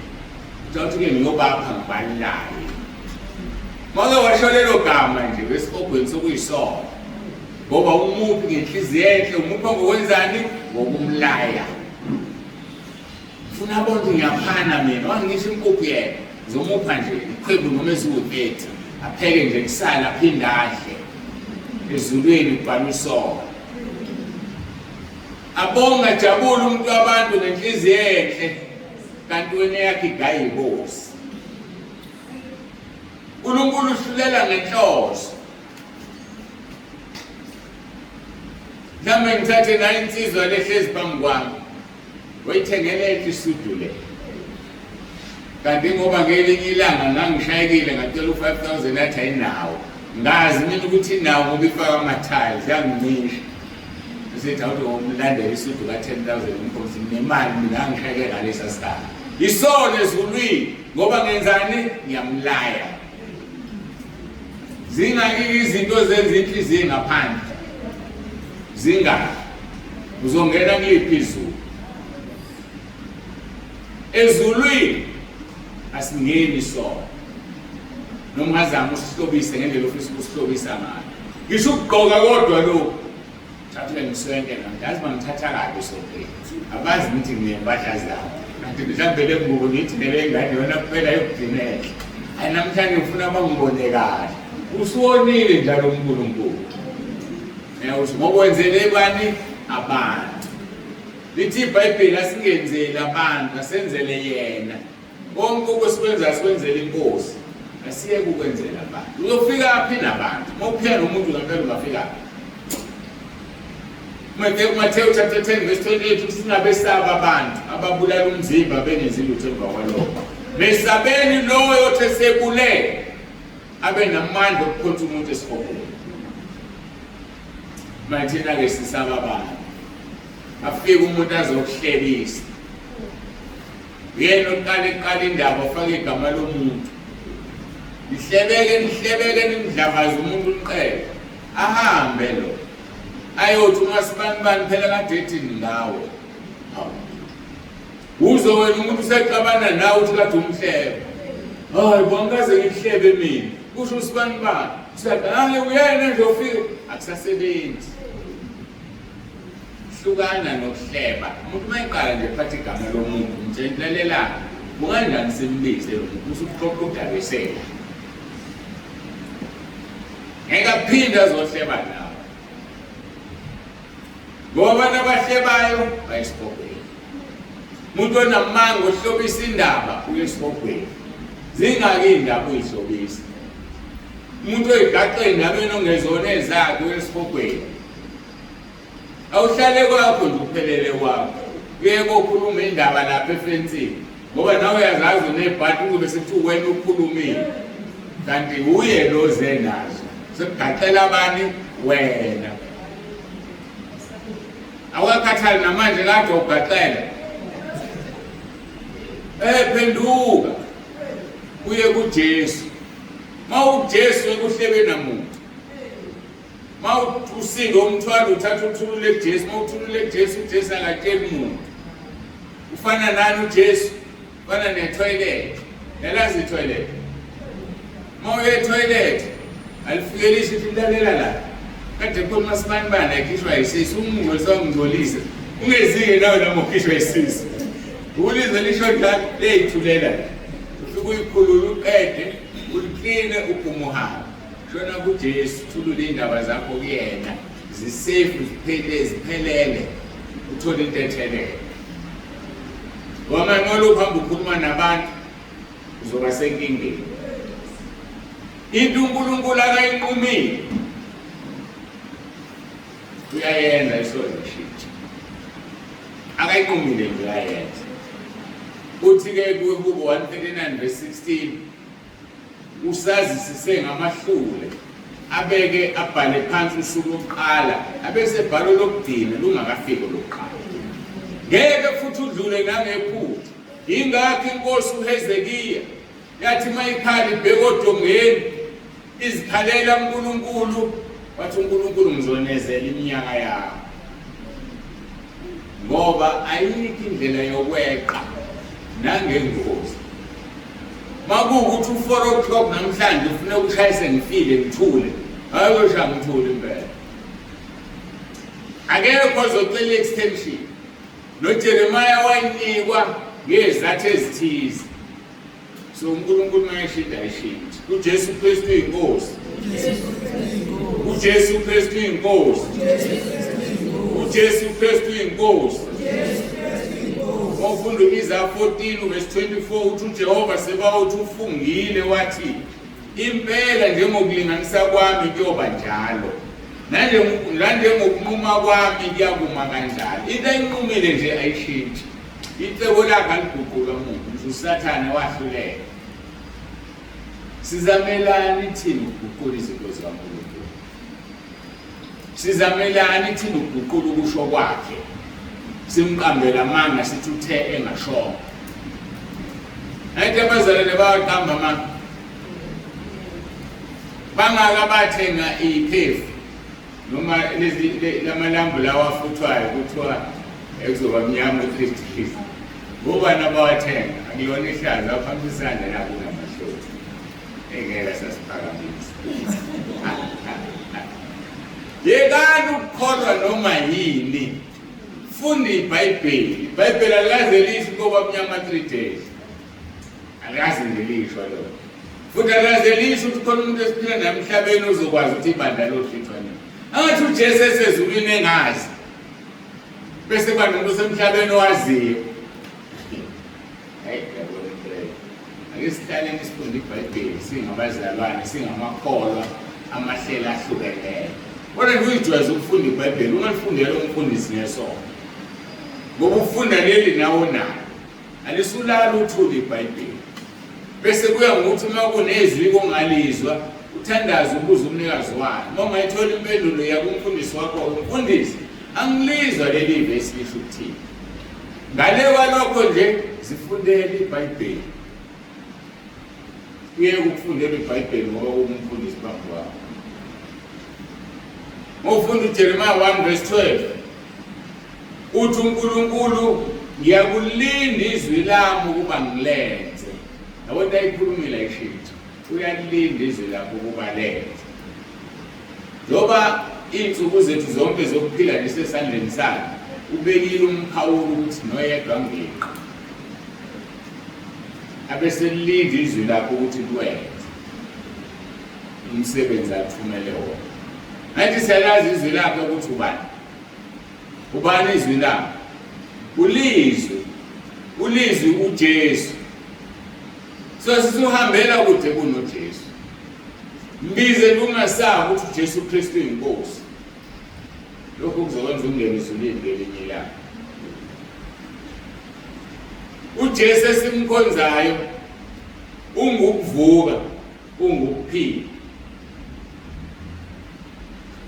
Uthi ke ngiyobapha ngibalilayo. Make washo lelo gama nje wesigogweni sokuyisona. Ngoba umuphi ngenhliziyo enhle umupha ngokwenzani? Ngokumlaya. Funa abantu ngiyaphana mina wangisho impuphu yena. Ngizomupha nje ikhwebu noma eziwu-30 apheke nje kusala aphinde adle. Ezulwini kubhalwa isono. Abonga jabula umuntu wabantu ngenhliziyo enhle kanti wena yakhe igayi inkosi. uNkulunkulu uhlulela ngenhloso. Mhlawumbe ngithathe nayo insizwa lehlezi phambi kwami. Wayithengele enhle isudu le. Kanti ngoba ngelinye ilanga ngangishayekile ngacela u-5000 yathi ayinawo. Ngazi mina ukuthi inawo ngoba ifaka ama-tiles yangincisha. Sithi awuthi ngomlandela isudu ka-10000 umkhosi nemali mina ngangishayeke ngalesa sikhathi. Isona ezulwini ngoba ngenzani? Ngiyamlaya. Zingaki izinto zenza inhliziyo ngaphandle. Zingaki? Uzongena kuliphi izulu? Ezulwini asingeni sona. Noma ungazama usihlobise ngendlela ofisa ukusihlobisa ngayo. Ngisho ukugqoka kodwa lokhu. Thathile ngiswenke nami. Yazi bangithatha kabi sophela. Abazi ngithi nginempahla zami. Kanti mhlawumbe le ngubo ngithi nele ngane yona kuphela yokugcinela. Hayi namhlanje ngifuna bangibone kahle. Usuwonile njalo uNkulunkulu. Uthi ngokwenzele bani abantu. Lithi iBhayibheli asingenzeli abantu, asenzele yena. Konke okwesikwenza sikwenzela inkosi. Asiyeke ukwenzela abantu. Uzofika phi nabantu? Uma uphila nomuntu ngempela ungafika phi? Mateyu chapter 10 verse 28 uthi singabesaba abantu ababulala umzimba bengenzi lutho emva kwalokho. Mesabeni loyo othi esebulele abe namandla okuphonsa umuntu esihogweni. Manje thina-ke sisaba abantu. Afike umuntu azokuhlebisa. Uyena oqala eqala indaba afake igama lomuntu. Nihlebeke nihlebeke nimdlavaze umuntu niqede. Ahambe lo. Ayothi uma sibanibani phela kade ethini ngawe. Hawu. Uzwe wena umuntu usexabana nawe uthi kade umhlebe. Hayi bongikaze ngihlebe mina. Kusho usibanibani. Usaqala uyena nje ofike akusasebenzi. Hlukana nokuhleba. Umuntu uma eqala nje phatha igama lomuntu, mtshela lalela kunganjani simbize lo muntu usuxoxa udaba esela. Ngeke aphinde azohleba nawe. Ngoba abantu abahlebayo bayesihogweni. Umuntu onamanga ohlobisa indaba uye esihogweni. Zingaki iy'ndaba uyihlobisa. Umuntu oyigaxa ey'ndabeni ongezona ezakhe uye esihogweni. Awuhlale kwakho nje uphelele kwakho. Uye kokhuluma indaba lapha efensini. Ngoba nawe uyazazi unebhadi kuzobe sekuthiwa wena ukhulumile. Kanti uye lo ze nazo. Sekugaxela abani wena. Awakhathali namanje kade ugaxela. Eh phenduka. Uye kuJesu. MawuJesu ekuhlebe namuntu. Mawusinda umthwalo uthatha uthulule kuJesu, mawuthulule kuJesu, uJesu akatsheli muntu. Ufana nani uJesu? Ufana ne-toilet. Yalazi i-toilet? Uma uye e-toilet, alifikelisi ukuthi lalela la. Kade khona umasibani bani akhishwa isisu, umngcolisa ungcolise. Ungezike nawe noma ukhishwa isisu. Ulizwe lisho njalo, leyithulela. Ufike uyikhulule uqede, ulikline uphume uhambe. Shona kuJesu, thulula iy'ndaba zakho kuyena, zisefu ziphele ziphelele, uthole into ethelele. Ngoba manje ukuhamba ukhuluma nabantu uzoba senkingeni. Into uNkulunkulu akayinqumile uyayenza isoze ishintshe. Akayinqumile nje uyayenza. Uthi-ke kuHubo 139 verse 16 Usazisise ngamahlule, abeke abhale phansi usuku lokuqala, abese ebhala olokugcina lungakafiki olokuqala. Ngeke futhi udlule nangephutha. Yingakho inkosi uHezekiya yathi mayikhala ibheka odongeni izikhalela uNkulunkulu, wathi uNkulunkulu ngizonezela iminyaka yakho. Ngoba ayikho indlela yokweqa nangengozi. Makuwukuthi u-4 o'clock namhlanje ufuna ukushayise ngifile ngithule, hayi uyoshaya ngithule impela. Akekho ozocela i-extension. NoJeremiah wayinikwa ngezathu ezithize. So uNkulunkulu mayeshinda ayishintshe. UJesu Kristu uyinkosi. UJesu Kristu uyinkosi. UJesu Kristu uyinkosi. Wafunda u-Isaya 14 verse 24 uthi uJehova Sebawoti ufungile wathi impela njengokulinganisa kwami kuyoba njalo nanjengokunquma kwami kuyakuma kanjalo. Into ayinqumile nje ayishintshi. Icebo lakhe aliguqulwa muntu, ngisho uSathane wahluleka. Sizamelani thina ukuguqula izinto zikaNkulunkulu? Sizamelani thina ukuguqula ukusho kwakhe? Simqambela amanga sithi uthe engashongo. Ayithi abazalwane bayaqamba amanga. Bangaka bathenga iphefu noma lezi lamalambu lawa afuthwayo kuthiwa ekuzoba mnyama u-three days. Ngobani abawathenga? Akulona ihlazo, aphamisa isandla la kunamahloni. Engeke sasiphakamisa. Yekani ukukholwa noma yini. Funda iBhayibheli. IBhayibheli alikaze lisho koba mnyama 3 days. Alikaze nje lisho lokho. Futhi alikaze lisho ukuthi khona umuntu esiphila naye emhlabeni ozokwazi ukuthi ibandla lohlithwa nini. Angathi uJesu esezulwini engazi. Bese kuba nomuntu osemhlabeni owaziyo. Hayi, yabona impela. Ake sihlaleni sifunde iBhayibheli singabazalwane, singamakholwa amahlelo ahlukeneyo. Kodwa nje uyijwayeze ukufunda iBhayibheli, ungalifundela umfundisi ngesonto. Ngoba ufunda leli nawe unalo. Alisulala uthule iBhayibheli. Bese kuya ngokuthi uma kunezwi ongalizwa, uthandaze ubuze umnikazi walo. Uma ungayithola impendulo iya kumfundisi wakho, umfundisi angilizwa leli vesi lisho ukuthini. Ngale kwalokho nje zifundele iBhayibheli. Uyeke ukufundela iBhayibheli ngoba kuwumfundisi phambi kwakho. Ngofunda uJeremiah 1 verse 12 uthi uNkulunkulu ngiyakulinda izwi lami ukuba ngilenze. Yabo into ayikhulumile ayishintshi. Uyalilinda izwi lakho ukuba lenze. Njengoba iy'nsuku zethu zonke zokuphila zisesandleni sakhe, ubekile umkhawulo ukuthi noyedwa angeqi. Abeselinda izwi lakho ukuthi liwenze umsebenzi athumele wona. Ngathi siyalazi izwi lakhe ukuthi ubani. Ubani izwi na? Ulizwi. Ulizwi uJesu. So sisuhambela kude kunoJesu. Mbize ungasabi ukuthi uJesu Kristu uyinkosi. Lokhu kuzokwenza ungene ezulwini ngelinye ilanga. UJesu esimkhonzayo ungukuvuka, ungukuphila.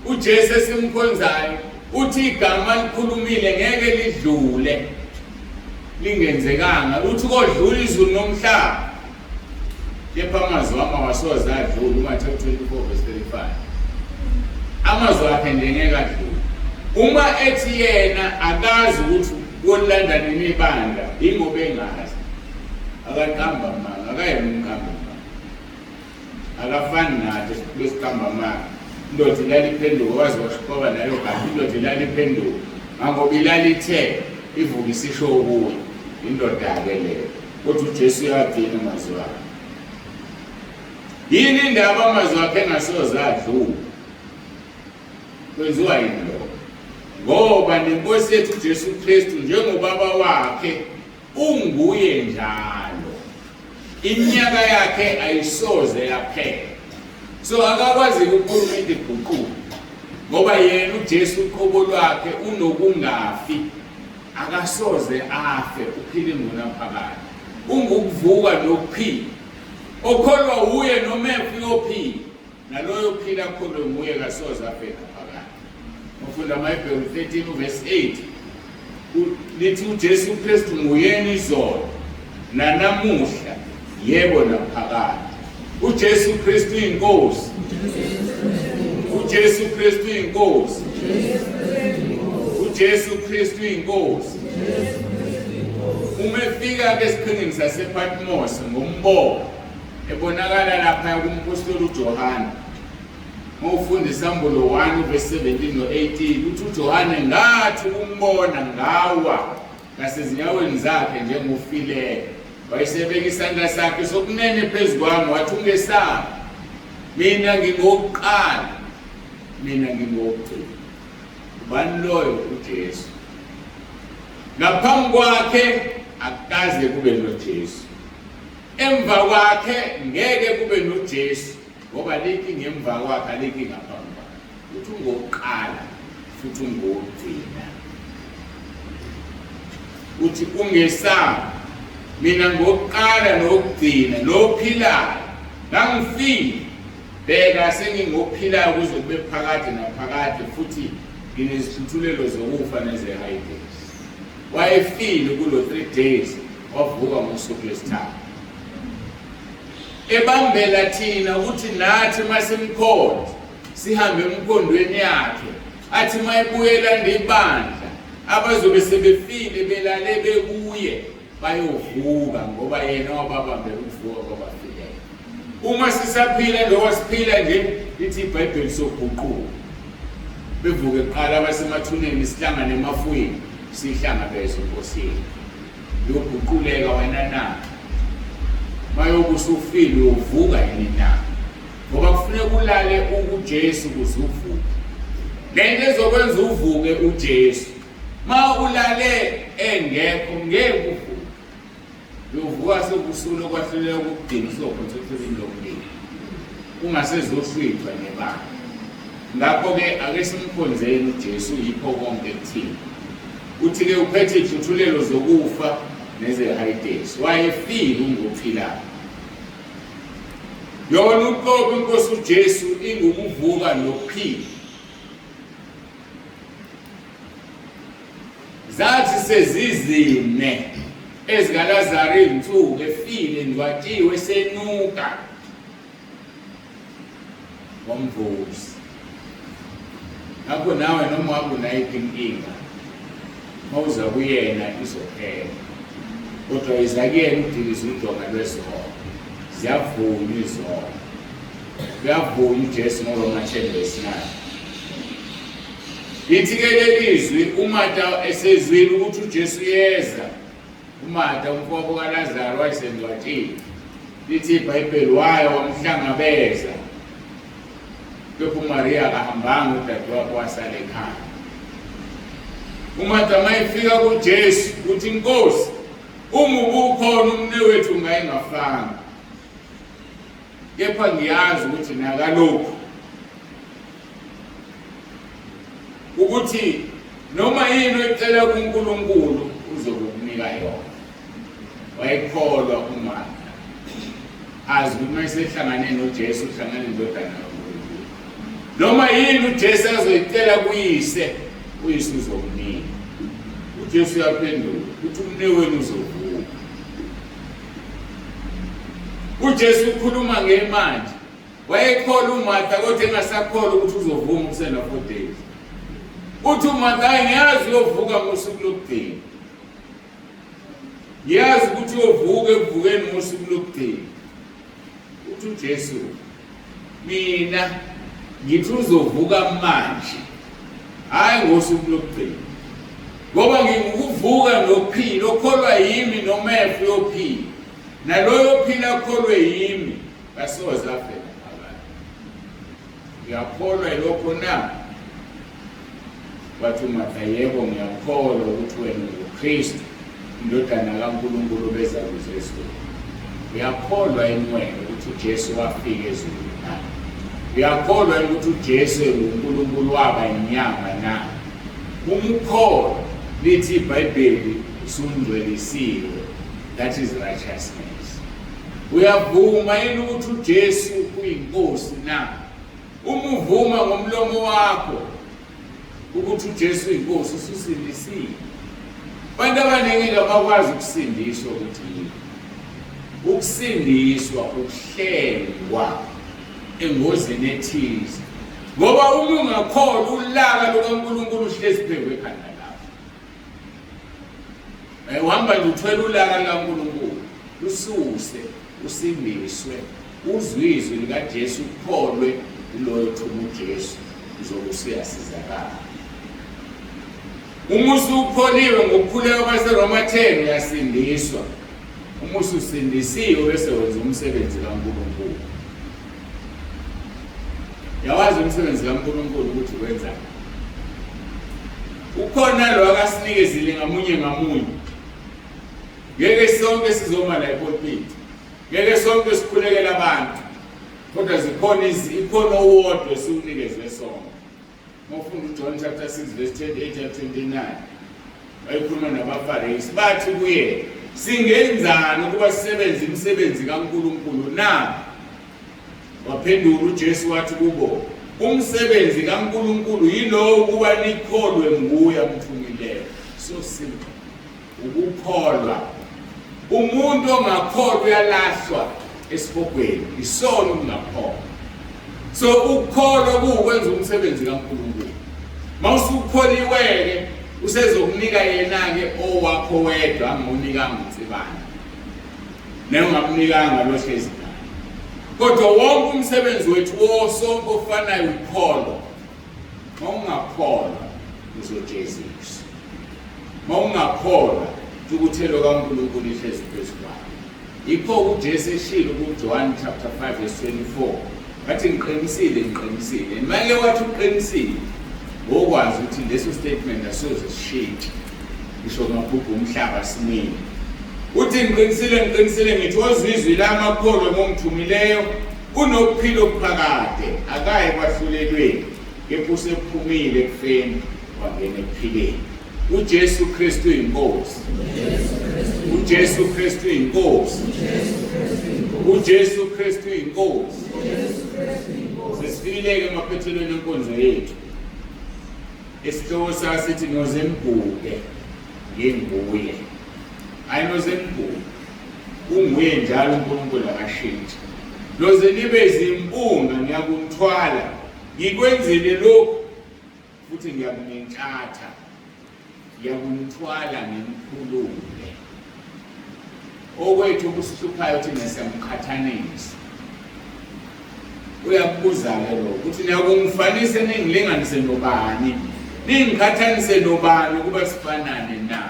UJesu esimkhonzayo uthi igama likhulumile ngeke lidlule lingenzekanga, uthi kodlula izulu nomhlaba kepha amazwi wami awasoze adlule. UMathewu 24 verse 35, amazwi akhe nje ngeke adlule. Uma ethi yena akazi ukuthi kolilanda nini ibandla, yingoba engazi, akaqamba amanga, akayena umqambi amanga, akafani nathi besiqamba amanga. Indoda ilaliphenduka waze washiqoba nayo kanti indoda ilaliphenduka ngangoba ilalithe ivuka isisho kuwe, indoda-ke leyo. Kodwa uJesu uyagcina amazwi akhe. Yini indaba amazwi akhe engasoze adlule? Kwenziwa yini lokho? Ngoba nenkosi yethu uJesu Kristu njengobaba wakhe unguye njalo. Iminyaka yakhe ayisoze yaphela. So akakwazi ukukhuluma into iguquke. Ngoba yena uJesu uqobo lwakhe unokungafi. Akasoze afe, uphila ingunaphakade. Ungukuvuka nokuphila. Okholwa wuye noma efa uyophila. Naloyo ophila akholwe nguye kasoze afe naphakade. Ufunda amaHebheru 13 uverse 8. Lithi uJesu Kristu nguyena izolo nanamuhla yebo naphakade. uJesu Kristu inkosi. uJesu Kristu inkosi. uJesu Kristu inkosi. Uma efika ke esiqhingini sasePatmos ngombono ebonakala lapha kumpostoli uJohane, uma ufunda iSambulo 1 verse 17 no-18, uthi uJohane, ngathi ukumbona ngawa ngasezinyaweni zakhe njengofileyo. Wayesebeka isandla sakhe sokunene phezu kwami, wathi, ungesabi, mina ngingokuqala, mina ngingowokugcina. Ubani loyo? UJesu. Ngaphambi kwakhe akukaze kube noJesu, emva kwakhe ngeke kube noJesu, ngoba lithi ngemva kwakhe, alithi ngaphambi kwakhe. Uthi ungokuqala futhi ungowokugcina. Uthi ungesabi, mina ngokuqala nokugcina nophilayo. Ngangifile, bheka sengingophilayo kuze kube phakade naphakade, futhi nginezihluthulelo zokufa nezehayidesi. Wayefile kulo 3 days, wavuka ngosuku lwesithathu, ebambela thina ukuthi nathi masimkhonza sihambe emkhondweni yakhe, athi mayebuyela ibandla abazobe sebefile belale bekuye bayovuka, ngoba yena wababambela ukuvuka kwabafileyo. Uma sisaphila njengoba siphila nje, lithi iBhayibheli soguquka, bevuke kuqala abasemathuneni, sihlangane emafwini, sihlangabeze inkosi yethu. Uyoguquleka wena na? Mayobe usufile uyovuka yini na? Ngoba kufuneka ulale ukuJesu ukuze uvuke. Lento ezokwenza uvuke uJesu. Ma ulale engekho ngeke uvuke. Uyovuka sekusula okwahluleka ukugcina usuzophonsa ohlelweni lokulila. Ungasezohlwithwa nebandla. Ngakho-ke ake simkhonzeni uJesu, yikho konke kuthina. Uthi-ke uphethe izihluthulelo zokufa nezehayidesi. Wayefile, ungophilayo. Yona uqobo inkosi uJesu ingukuvuka nokuphila. Zathi sezizine ezikaLazaru izinsuku efile, ngcwatshiwe, senuka, wamvusa. Ngakho nawe noma wabe unayiphi inkinga, mawuza kuyena izophela, kodwa iza kuyena udilize udonga lwezono. Ziyavunywa izono, kuyavunywa uJesu ngoRoma 10 verse 9. Lithi-ke leli zwi, uMarta esezwile ukuthi uJesu uyeza, uMarta umfowabo kaLazaru wayesengcwatshiwe, lithi iBhayibheli waya wamhlangabeza, kepha uMariya akahambanga, udadewabo wasala ekhaya. UMartha mayefika kuJesu uthi Nkosi, uma ubukhona umnewethu ngayengafanga. Kepha ngiyazi ukuthi nakalokhu ukuthi noma yini oyicela kuNkulunkulu uzokukunika yona. Wayekholwa uMartha azi ukuthi uma esehlangane noJesu uhlangane nendodana kaNkulunkulu. Noma yini uJesu azoyicela kuyise, uyise uzomnika. UJesu uyaphendula uthi umnewenu uzovuka. UJesu ukhuluma ngemanje. Wayekholwa uMartha kodwa engasakholwa ukuthi uzovuma kusena 4 days. Uthi uMartha hayi ngiyazi uyovuka ngosuku lokugcina. Ngiyazi ukuthi uyovuka ekuvukeni ngosuku lokugcina. Uthi uJesu mina ngithi uzovuka manje hayi ngosuku lokugcina ngoba ngingukuvuka nokuphila okholwa yimi noma efa uyophila naloyo ophila akholwe yimi kasoze afe naphakade uyakholwa yilokho na Wathi uMartha, Yebo, ngiyakholwa ukuthi wena unguKristu, iNdodana kaNkulunkulu obeza kuze ezweni. Uyakholwa yini wena ukuthi uJesu wafika ezulwini na? Uyakholwa yini ukuthi uJesu enguNkulunkulu waba inyama na? Uma ukholwa, lithi iBhayibheli usungcwelisiwe. That is righteousness. Uyavuma yini ukuthi uJesu uyinkosi na? Uma uvuma ngomlomo wakho ukuthi uJesu uyinkosi ususindisiwe. Abantu abaningi abakwazi ukusindiswa ukuthi yini. Ukusindiswa ukuhlengwa engozini ethize. Ngoba uma ungakholwa ulaka lukaNkulunkulu uhlezi phezu kwekhanda lakho. Eh, uhamba nje uthwele ulaka lukaNkulunkulu ususe usindiswe uzwe izwi likaJesu ukholwe kuloyo thuma uJesu uzobe usuyasizakala. Uma usukholiwe ngokukhuleka kwaseRoma 10 uyasindiswa. Uma ususindisiwe bese wenza umsebenzi kaNkulunkulu. Yawazi umsebenzi kaNkulunkulu ukuthi wenzani. Ukhona lo akasinikezile ngamunye ngamunye. Ngeke sonke sizoma la epulpit. Ngeke sonke sikhulekele abantu. Kodwa zikhona ikhona owodwa esiwunikezwe sonke. Uma ufunda uJohn chapter 6 verse 28 and 29 wayekhuluma nabaFarisi bathi kuye singenzani ukuba sisebenze imisebenzi kaNkulunkulu na? Waphendula uJesu wathi kubo, umsebenzi kaNkulunkulu yilowo ukuba nikholwe nguye amthumileyo. So simple. Ukukholwa. Umuntu ongakholwa uyalahlwa esihogweni. Isono ukungakholwa. So ukukholwa kuwukwenza umsebenzi kaNkulunkulu. Mawusukholiwe-ke usezokunika yena-ke owakho wedwa angawunikanga uNsibane. Nengingamnikanga lo hlezi naye. Kodwa wonke umsebenzi wethu wosonke ofanayo ukukholwa. Mawungakholwa uzojeziswa. Mawungakholwa intukuthelo kaNkulunkulu ihlezi phezu kwakho. Yikho uJesu eshilo kuJohn chapter 5 verse 24 wathi ngiqinisile ngiqinisile. Manje wathi uqinisile ngokwazi ukuthi leso statement asoze sishintshe ngisho ngabhubha umhlaba simile. Uthi ngiqinisile ngiqinisile ngithi ozwa izwi lami akholwe ngongithumileyo unokuphila okuphakade akayi kwahlulelweni kepha usephumile ekufeni wangena ekuphileni. UJesu Kristu inkosi. UJesu Kristu inkosi. UJesu Kristu inkosi. Sesifikile-ke emaphethelweni enkonzo yethu. Isihloko sasithi noze nibhuke nginguye. Hayi noze nibhuke. Unguye njalo uNkulunkulu akashintshi. Noze nibe zimpunga ngiyakunithwala. Ngikwenzile lokhu futhi ngiyakunintshatha ngiyakunithwala nginikhulule okwethu okusihluphayo thina siyamqhathanisa uyakubuza-ke lokho ukuthi niyakungifanise ningilinganise nobani ningiqhathanise nobani ukuba sifanane na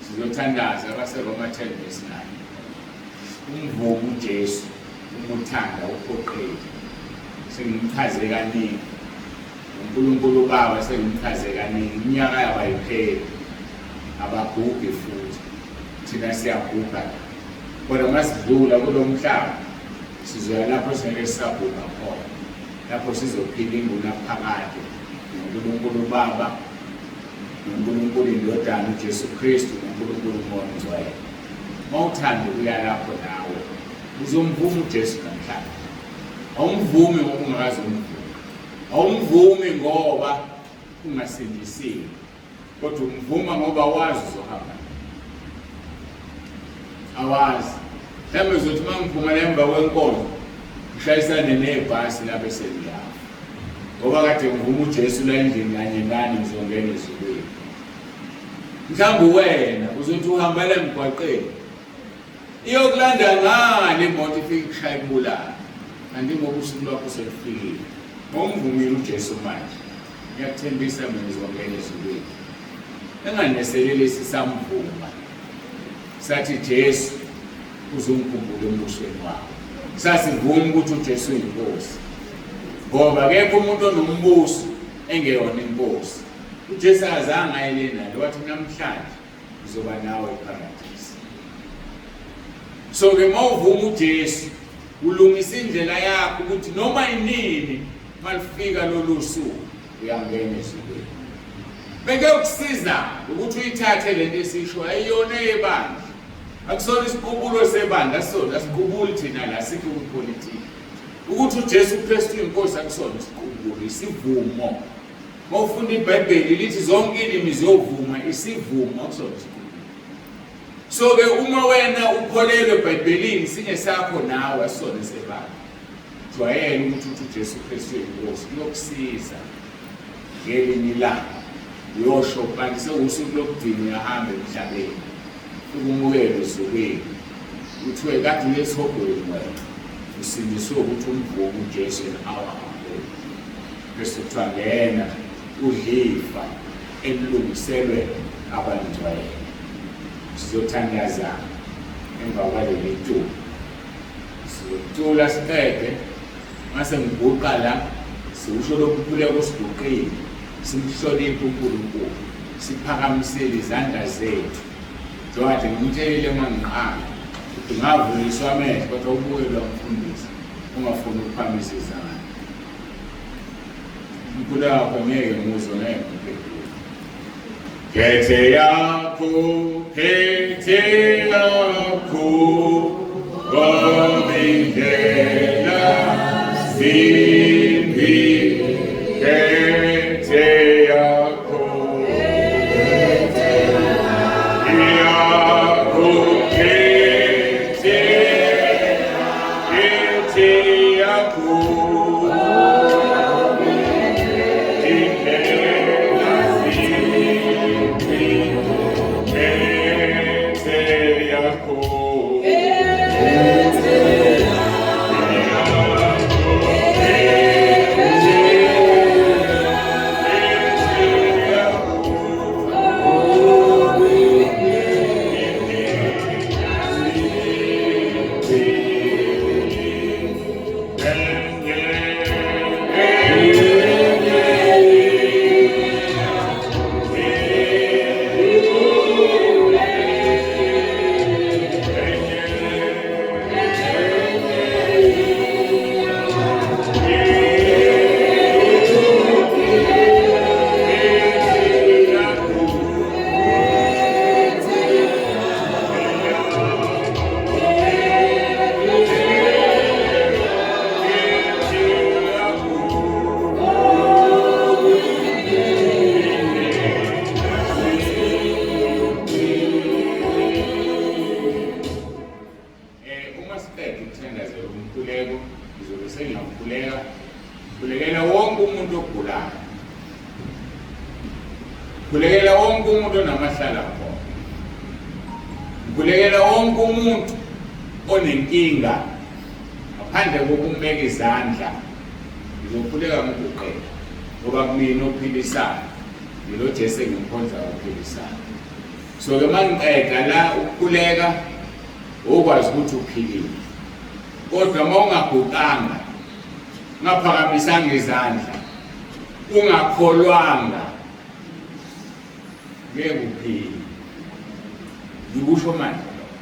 Sizothandaza abaseRoma 10 verse 9. Umvume uJesu umuthanda uphoqile. Sengimchaze kaningi. UNkulunkulu uBaba sengimchaze kaningi, iminyaka yabo ayipheli, abagugi futhi thina siyaguga la. Kodwa uma sidlula kulo mhlaba sizoya lapho singeke sisaguga khona, lapho sizophila ingunaphakade noNkulunkulu uBaba, noNkulunkulu iNdodana uJesu Kristu, noNkulunkulu uMoya oNgcwele. Uma uthanda ukuya lapho nawe uzomvuma uJesu namhlanje. Awumvumi ngoba ungakaze umvume. Awumvumi ngoba ungasindisiwe, kodwa umvuma ngoba wazi uzohamba. Awazi. Mhlawumbe uzothi uma ngiphuma la emva kwenkonzo ngishayisane nebhasi lapho esengiyafa. Ngoba kade ngivuma uJesu la endlini kanye nani ngizongena ezulwini. Mhlawumbe wena uzothi uhambela emgwaqeni Iyokulanda ngani imoto ifike ikushaya ikubulale? Kanti ngoba usuku lwakho selufikile. Ngomvumile uJesu manje. Ngiyakuthembisa mina uzongena ezulwini. Enganeselelisi samvuma. Sathi Jesu uzongikhumbula embusweni wakho. Sasivuma ukuthi uJesu uyinkosi. Ngoba akekho umuntu onombuso engeyona inkosi. UJesu akazange aye le nalo wathi namhlanje ngizoba nawe eParadise. So ke mawuvuma uJesu ulungisa indlela yakho ukuthi noma inini malifika lolu suku uyangena ezulwini. Bekuyokusiza ukuthi uyithathe lento esisho ayiyona eyebandla. Akusona isiqubulo sebandla sona asiqubuli thina la sikho kwipolitiki. Ukuthi uJesu Kristu inkosi akusona isiqubulo isivumo. Uma ufunda iBhayibheli lithi zonke ilimi ziyovuma isivumo akusona isiqubulo. So ke uma wena ukholelwe eBhayibhelini singesakho nawe asona esebandla. Jwayela ukuthi uthi uJesu Kristu uyinkosi kuyokusiza ngelinye ilanga uyosho kanti sewusuku lokugcina uyahamba emhlabeni ukumukela ezulwini kuthiwe kade uye esihogweni wena usindiswe ukuthi umvume uJesu and our Bese kuthiwa ngena udlifa elilungiselwe abangcwele. Sizothandaza emva kwaleli tulo. Sizocula siqede mase ngiguqa la siwusho lokhu khuleko siguqile simhloniphe uNkulunkulu siphakamisele izandla zethu njengoba ngimtshelile uma ngiqala ukuthi ngavuliswa amehlo kodwa ubukelwa umfundisi ungafuni ukuphakamisa izandla Umkhuleko wakho ngeke nguzwe ngeke ngiphendule. Phethe yakho, phethe yakho, kwabindlela zimbi, phethe yakho, yakho, phethe, phethe yakho. Uma siqeda ukuthandazela umkhuleko ngizobe sengiyakhuleka khulekela wonke umuntu ogulayo khulekela wonke umuntu onamahlala khona khulekela wonke umuntu onenkinga ngaphandle kokumbeka izandla ngizokhuleka ngiguqela ngoba kumina ophilisayo ngilo Jesu engimkhonza ophilisayo so ke mangiqeda la ukukhuleka ukwazi ukuthi uphilile kodwa uma ungaguqanga ungaphakamisanga izandla. Ungakholwanga ngeke uphile. Ngikusho manje lokho.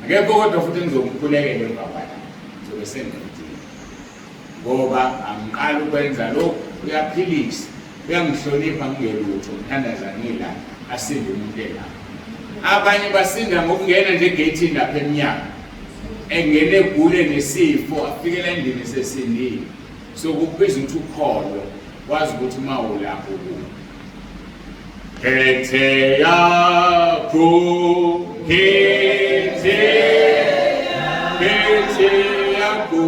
Akekho kodwa futhi engizomkhulekela emva kwala. Ngizobe sengiqedile. Ngoba angiqali ukwenza lokhu, uyaphilisa, uyangihlonipha ngingelutho, ngithandaza ngila, asinde umuntu elapha. Abanye basinda ngokungena nje egeyithini lapha emnyango. Engene egule nesifo, afikela endlini esesindile. So kukubiza ukuthi ukholwe, wazi ukuthi uma ulapho kuwe. Phethe yakho, phethe, phethe yakho,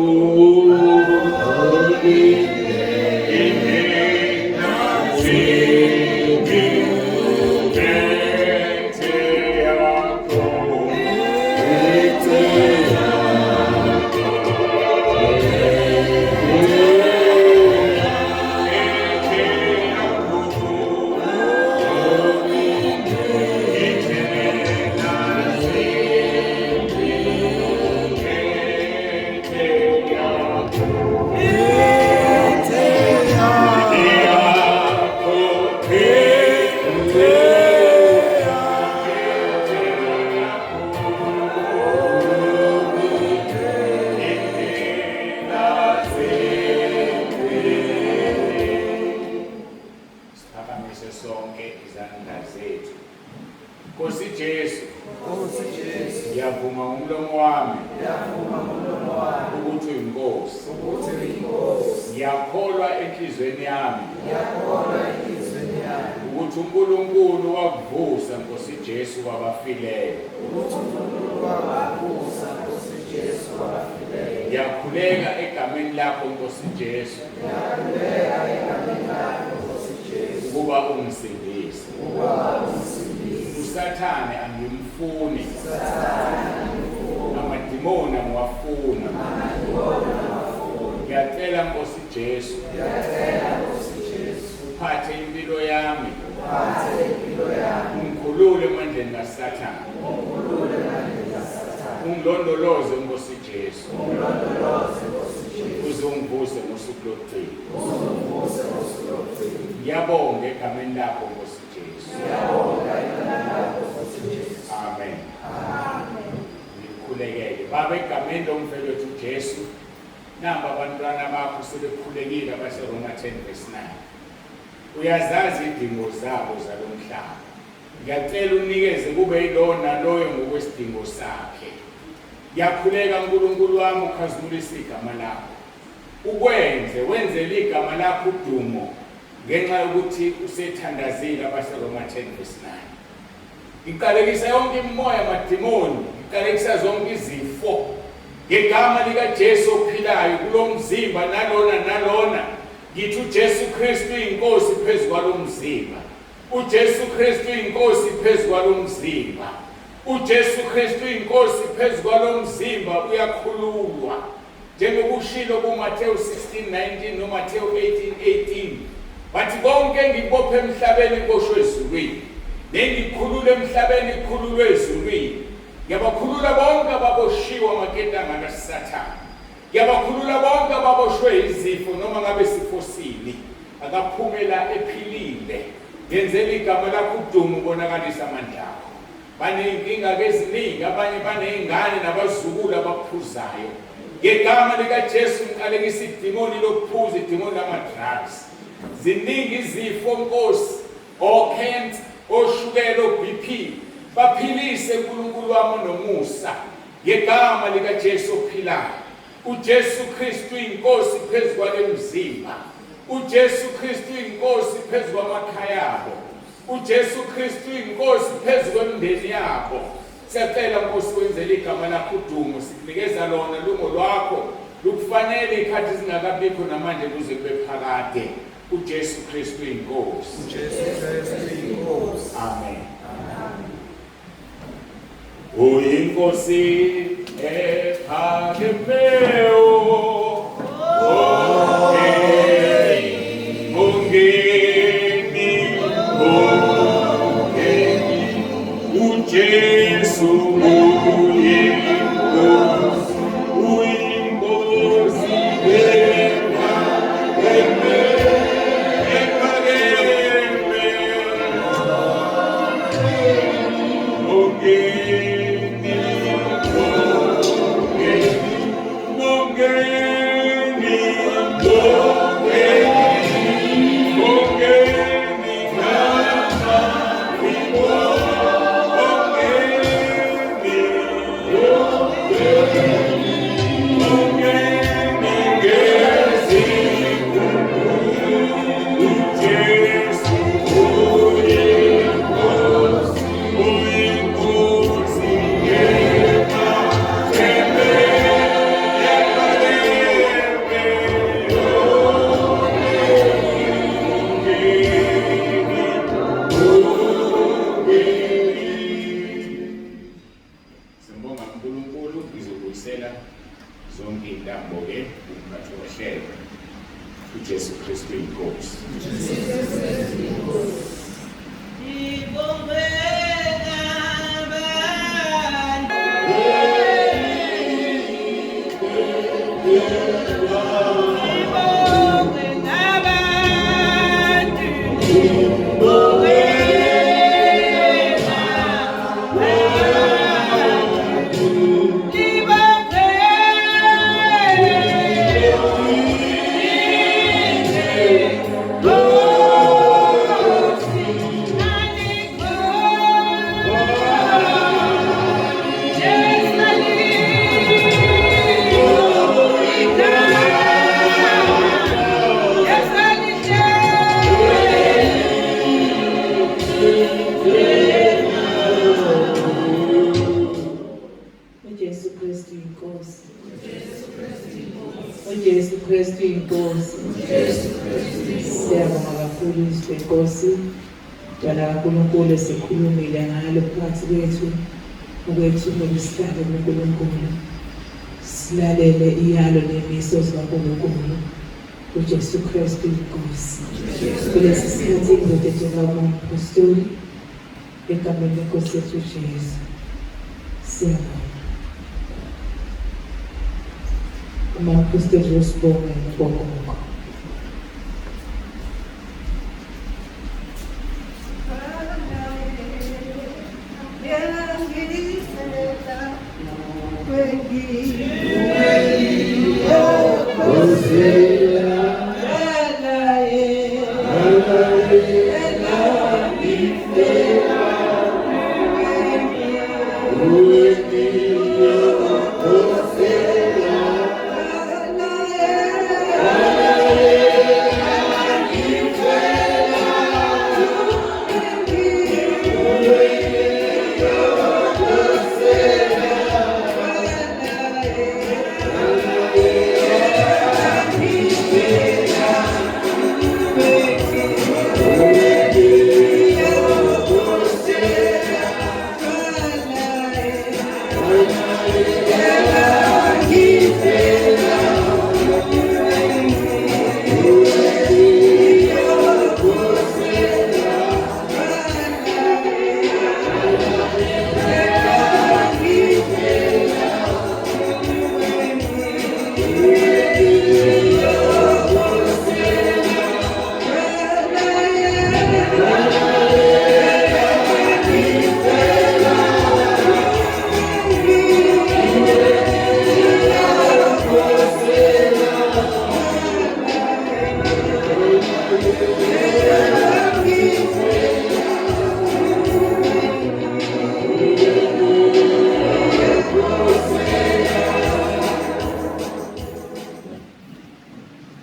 Siphakamise sonke izandla zethu. Nkosi Jesu. Nkosi Jesu. Ngiyavuma ngomlomo wami. Ngiyavuma ngomlomo wami. Ukuthi uyinkosi. Ukuthi uyinkosi. Ngiyakholwa enhlizweni yami. Ngiyakholwa enhlizweni yami. Ukuthi uNkulunkulu wakuvusa Nkosi Jesu kwabafileyo. Ukuthi uNkulunkulu wakuvusa Nkosi Jesu kwabafileyo. Ngiyakhuleka egameni lakho Nkosi Jesu. Ngiyakhuleka egameni lakho Nkosi Jesu. Ukuba ungisindise. Ukuba ungisindise. uSathane angimfuni. Sathane angimfuni. Amadimoni angiwafuni. Amadimoni angiwafuni. Ngiyacela Nkosi Jesu. Ngiyacela Nkosi Jesu. Uphathe impilo yami. Uphathe impilo yami. Ungikhulule emandleni kaSathane. Ungikhulule emandleni kaSathane. Ungilondoloze Nkosi Jesu. Ungilondoloze Nkosi Jesu. Uze ungivuse ngosuku lokugcina. Uze ungivuse ngosuku lokugcina. Ngiyabonga egameni lakho Nkosi Jesu. Ngiyabonga egameni lakho Nkosi Jesu. Amen. Amen. Ngikhulekele. Baba egameni lomfelo wethu Jesu. Namba abantwana bakho sebekhulekile abaseRoma 10 verse 9. Uyazazi idingo zabo zalomhlaba. Ngiyacela unikeze kube yilowo naloyo ngokwesidingo sakhe. Ngiyakhuleka uNkulunkulu wami ukhazimulise igama lakho. Ukwenze wenzele igama lakho udumo ngenxa yokuthi usethandazile abaseRoma 10 verse 9. Ngiqalekisa yonke imimoya amadimoni, ngiqalekisa zonke izifo ngegama likaJesu ophilayo kulomzimba nalona nalona. Ngithi uJesu Kristu inkosi phezu kwalomzimba. UJesu Kristu inkosi phezu kwalomzimba. uJesu Kristu inkosi phezu kwalomzimba uyakhululwa. Njengoba ushilo kuMathewu 16:19 noMathewu 18:18 wathi konke engikubophe emhlabeni kuboshwe ezulwini nengikhulule emhlabeni kukhululwe ezulwini. Ngiyabakhulula bonke ababoshiwe amaketanga kaSathane. Ngiyabakhulula bonke ababoshwe izifo noma ngabe sifo sini. Akaphumela ephilile. Ngenzela igama lakho udumo ubonakalisa amandla akho. Baney'nkinga-ke eziningi, abanye baney'ngane nabazukulu abaphuzayo. Ngegama likaJesu ngiqalekisa idimoni lokuphuza, idimoni lama-drugs. Ziningi izifo Nkosi, o-cancer, oshukela, o-BP. Baphilise uNkulunkulu wami onomusa. Ngegama likaJesu ophilayo. UJesu Kristu inkosi phezu kwale mzimba. uJesu Kristu inkosi phezu kwamakhaya abo. uJesu Kristu inkosi phezu kwemindeni yabo. Siyacela Nkosi wenzele igama lakho udumo, sikunikeza lona lungo lwakho lukufanele ikhathi zingakabikho namanje kuze kube phakade. uJesu Kristu inkosi. uJesu Kristu inkosi. Amen. Uyinkosi ephakemeyo. Ungeni, ungeni, uJesu uyinkosi, uyinkosi ephakemeyo. Zonke iy'ntambo-ke umphathi wohlelo uJesu Kristu inkosi. UJesu Kristu inkosi. UJesu Kristu inkosi. Siyabonga kakhulu izwi lenkosi. Mntwana kaNkulunkulu esikhulumile ngalo phakathi kwethu ukwethu ngokusihlale kuNkulunkulu. Silalele iyalo nemiso zikaNkulunkulu. UJesu Kristu inkosi. Kulesi sikhathi ngizodedela umpostoli egameni lenkosi yethu uJesu. Siyabonga. Uma usibonge ngogogo.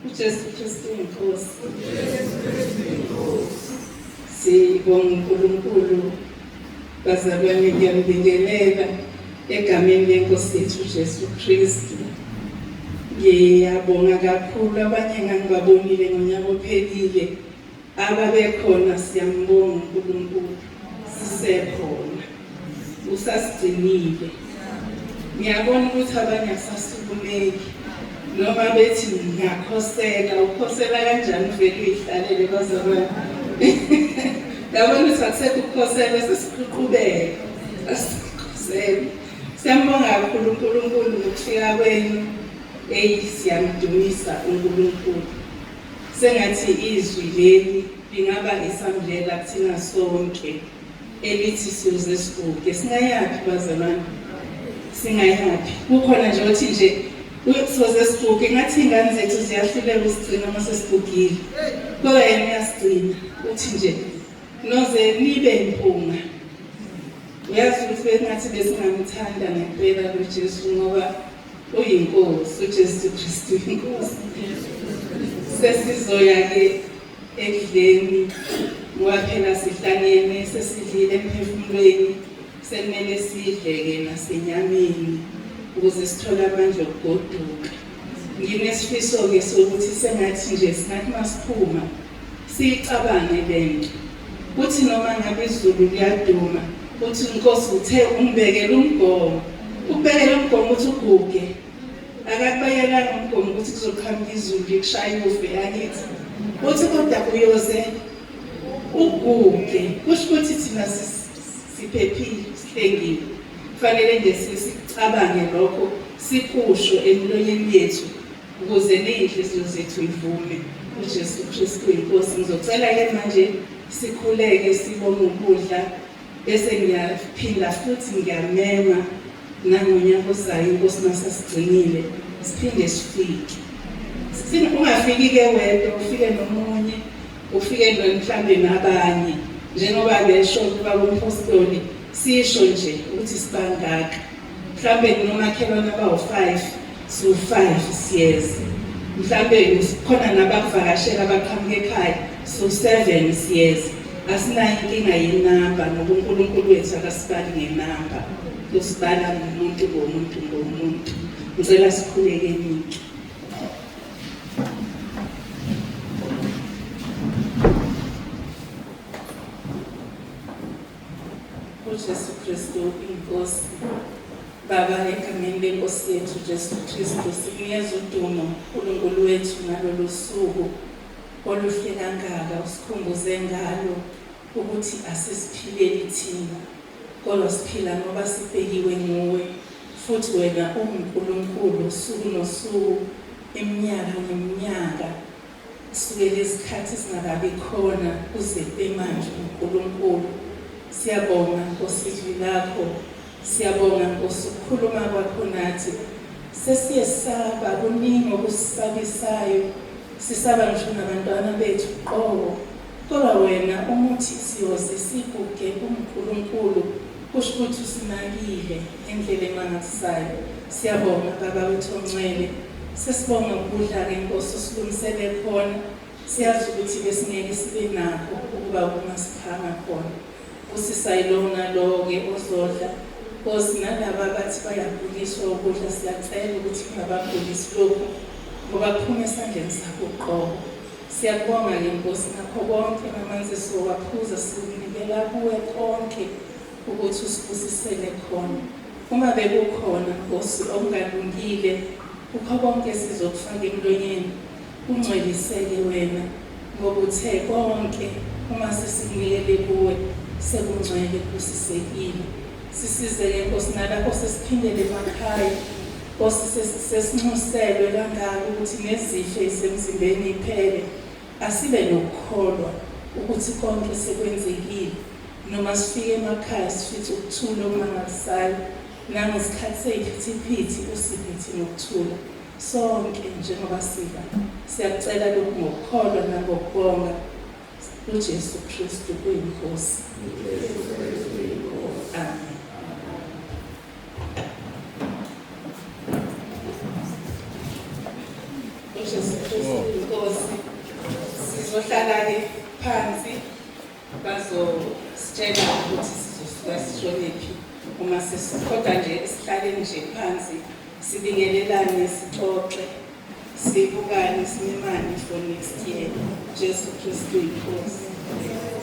UJesu Kristu inkosi. Sibonga uNkulunkulu bazalwane, ngiyambingelela egameni lenkosi yethu uJesu Kristu. Ngiyabonga kakhulu abanye engangibabonile ngonyaka ophelile ababekhona, siyambonga uNkulunkulu sisekhona, usasigcinile. Ngiyabona ukuthi abanye asasukumeki noma bethi ngiyakhosela, ukhosela kanjani uvele uyihlalele bazalwane? Yabona ukuthi akusekho ukukhosela, sesiqhubeka asikhosele. Siyambonga kakhulu uNkulunkulu ngokufika kwenu. Eyi, siyamdumisa uNkulunkulu. Sengathi izwi leli lingaba isambulela kuthina sonke elithi siyoze siguge. Singayaphi bazalwane? Singayaphi? Kukhona nje othi nje siyoze siguge, ngathi iy'ngane zethu ziyahluleka usigcina uma sesigugile, kodwa yena uyasigcina. Uthi nje noze nibe mpunga. Uyazi ukuthi bengathi besingamthanda ngempela lo Jesu ngoba uyinkosi, uJesu Kristu inkosi. Sesizoya-ke ekudleni ngoba phela sihlangene, sesidlile emphefumulweni, sekumele sidle-ke nasenyameni ukuze sithole amandla okugoduka. Nginesifiso-ke sokuthi sengathi nje singathi masiphuma siyicabange le nto, kuthi noma ngabe izulu liyaduma, uthi inkosi uthe ungibekele umgomo, ukubekele umgomo ukuthi uguge. Akakubayelanga umgomo ukuthi kuzoqhamuka izulu likushaya ufe angithi. Uthi kodwa kuyoze uguge. Kusho ukuthi thina siphephile, sihlengiwe. Kufanele nje sicabange lokho sikusho emilonyeni yethu ukuze ney'nhliziyo zethu ivume uJesu Kristu inkosi. Ngizocela-ke manje sikhuleke sibonge ukudla bese ngiyaphinda futhi ngiyamema nangonyaka ozayo inkosi masasigcinile siphinde sifike. Ungafiki-ke wedwa, ufike nomunye, ufike mhlawumbe nabanye njengoba besho kuba kumphostoli sisho nje ukuthi sibangaka mhlawumbe kunomakhelwane abawu-5 siwu-5 siyeza mhlawumbe khona nabakuvakashela abaqhamuka ekhaya siwu-7 siyeza asinayo inkinga yenamba ngoba uNkulunkulu wethu akasibali ngenamba usibala ngomuntu ngomuntu ngomuntu ngicela sikhulekeni-ke uJesu Kristu inkosi Baba egameni lenkosi yethu Jesu Kristu sikunikeza udumo uNkulunkulu wethu ngalolu suku oluhle kangaka usikhumbuze ngalo ukuthi asisiphileli thina kodwa siphila ngoba sibhekiwe nguwe futhi wena unguNkulunkulu usuku nosuku iminyaka neminyaka Kusukela izikhathi zingakabi khona kuze kube manje uNkulunkulu. Siyabonga Nkosi izwi lakho. Siyabonga Nkosi ukukhuluma kwakho nathi. Sesiyesaba kuningi okusisabisayo. Sisaba ngisho nabantwana bethu qobo. Kodwa wena umuthi siyoze siguge uNkulunkulu kusho ukuthi usinakile ngendlela emangalisayo. Siyabonga Baba wethu ongcwele. Sesibonga ukudla-ke Nkosi usilungisele khona. Siyazi ukuthi besingeke sibe nakho ukuba ubungasiphanga khona. Busisa yilowo nalowo-ke ozodla. Nkosi nalaba abathi bayaguliswa ukudla siyacela ukuthi kungabagulisi lokhu ngoba kuphuma esandleni sakho uqobo. Siyakubonga-ke Nkosi ngakho konke namanzi esizowaphuza sikunikela kuwe konke ukuthi usibusisele khona. Uma bekukhona Nkosi okungalungile kukho konke esizokufaka emlonyeni kungcweliseke wena ngoba uthe konke uma sesikunikele kuwe sekungcwele kubusisekile. Sisize-ke Nkosi nalapho sesiphindele emakhaya Nkosi sesinxuselwe kangaka ukuthi nezifo ezisemzimbeni iphele asibe nokukholwa ukuthi konke sekwenzekile noma sifike emakhaya sifice ukuthula okumangalisayo nangesikhathi seyiphithiphithi usiphe thina ukuthula sonke njengoba siba siyakucela lokhu ngokukholwa nangokubonga uJesu Kristu kuyinkosi. Amen. uJesu Kristu inkosi. Sizohlala-ke phansi bazositshela ukuthi sizosuka sishonephi uma kodwa nje sihlaleni nje phansi sibingelelane sixoxe sibukane simemane for next year. Jesu Kristu inkosi.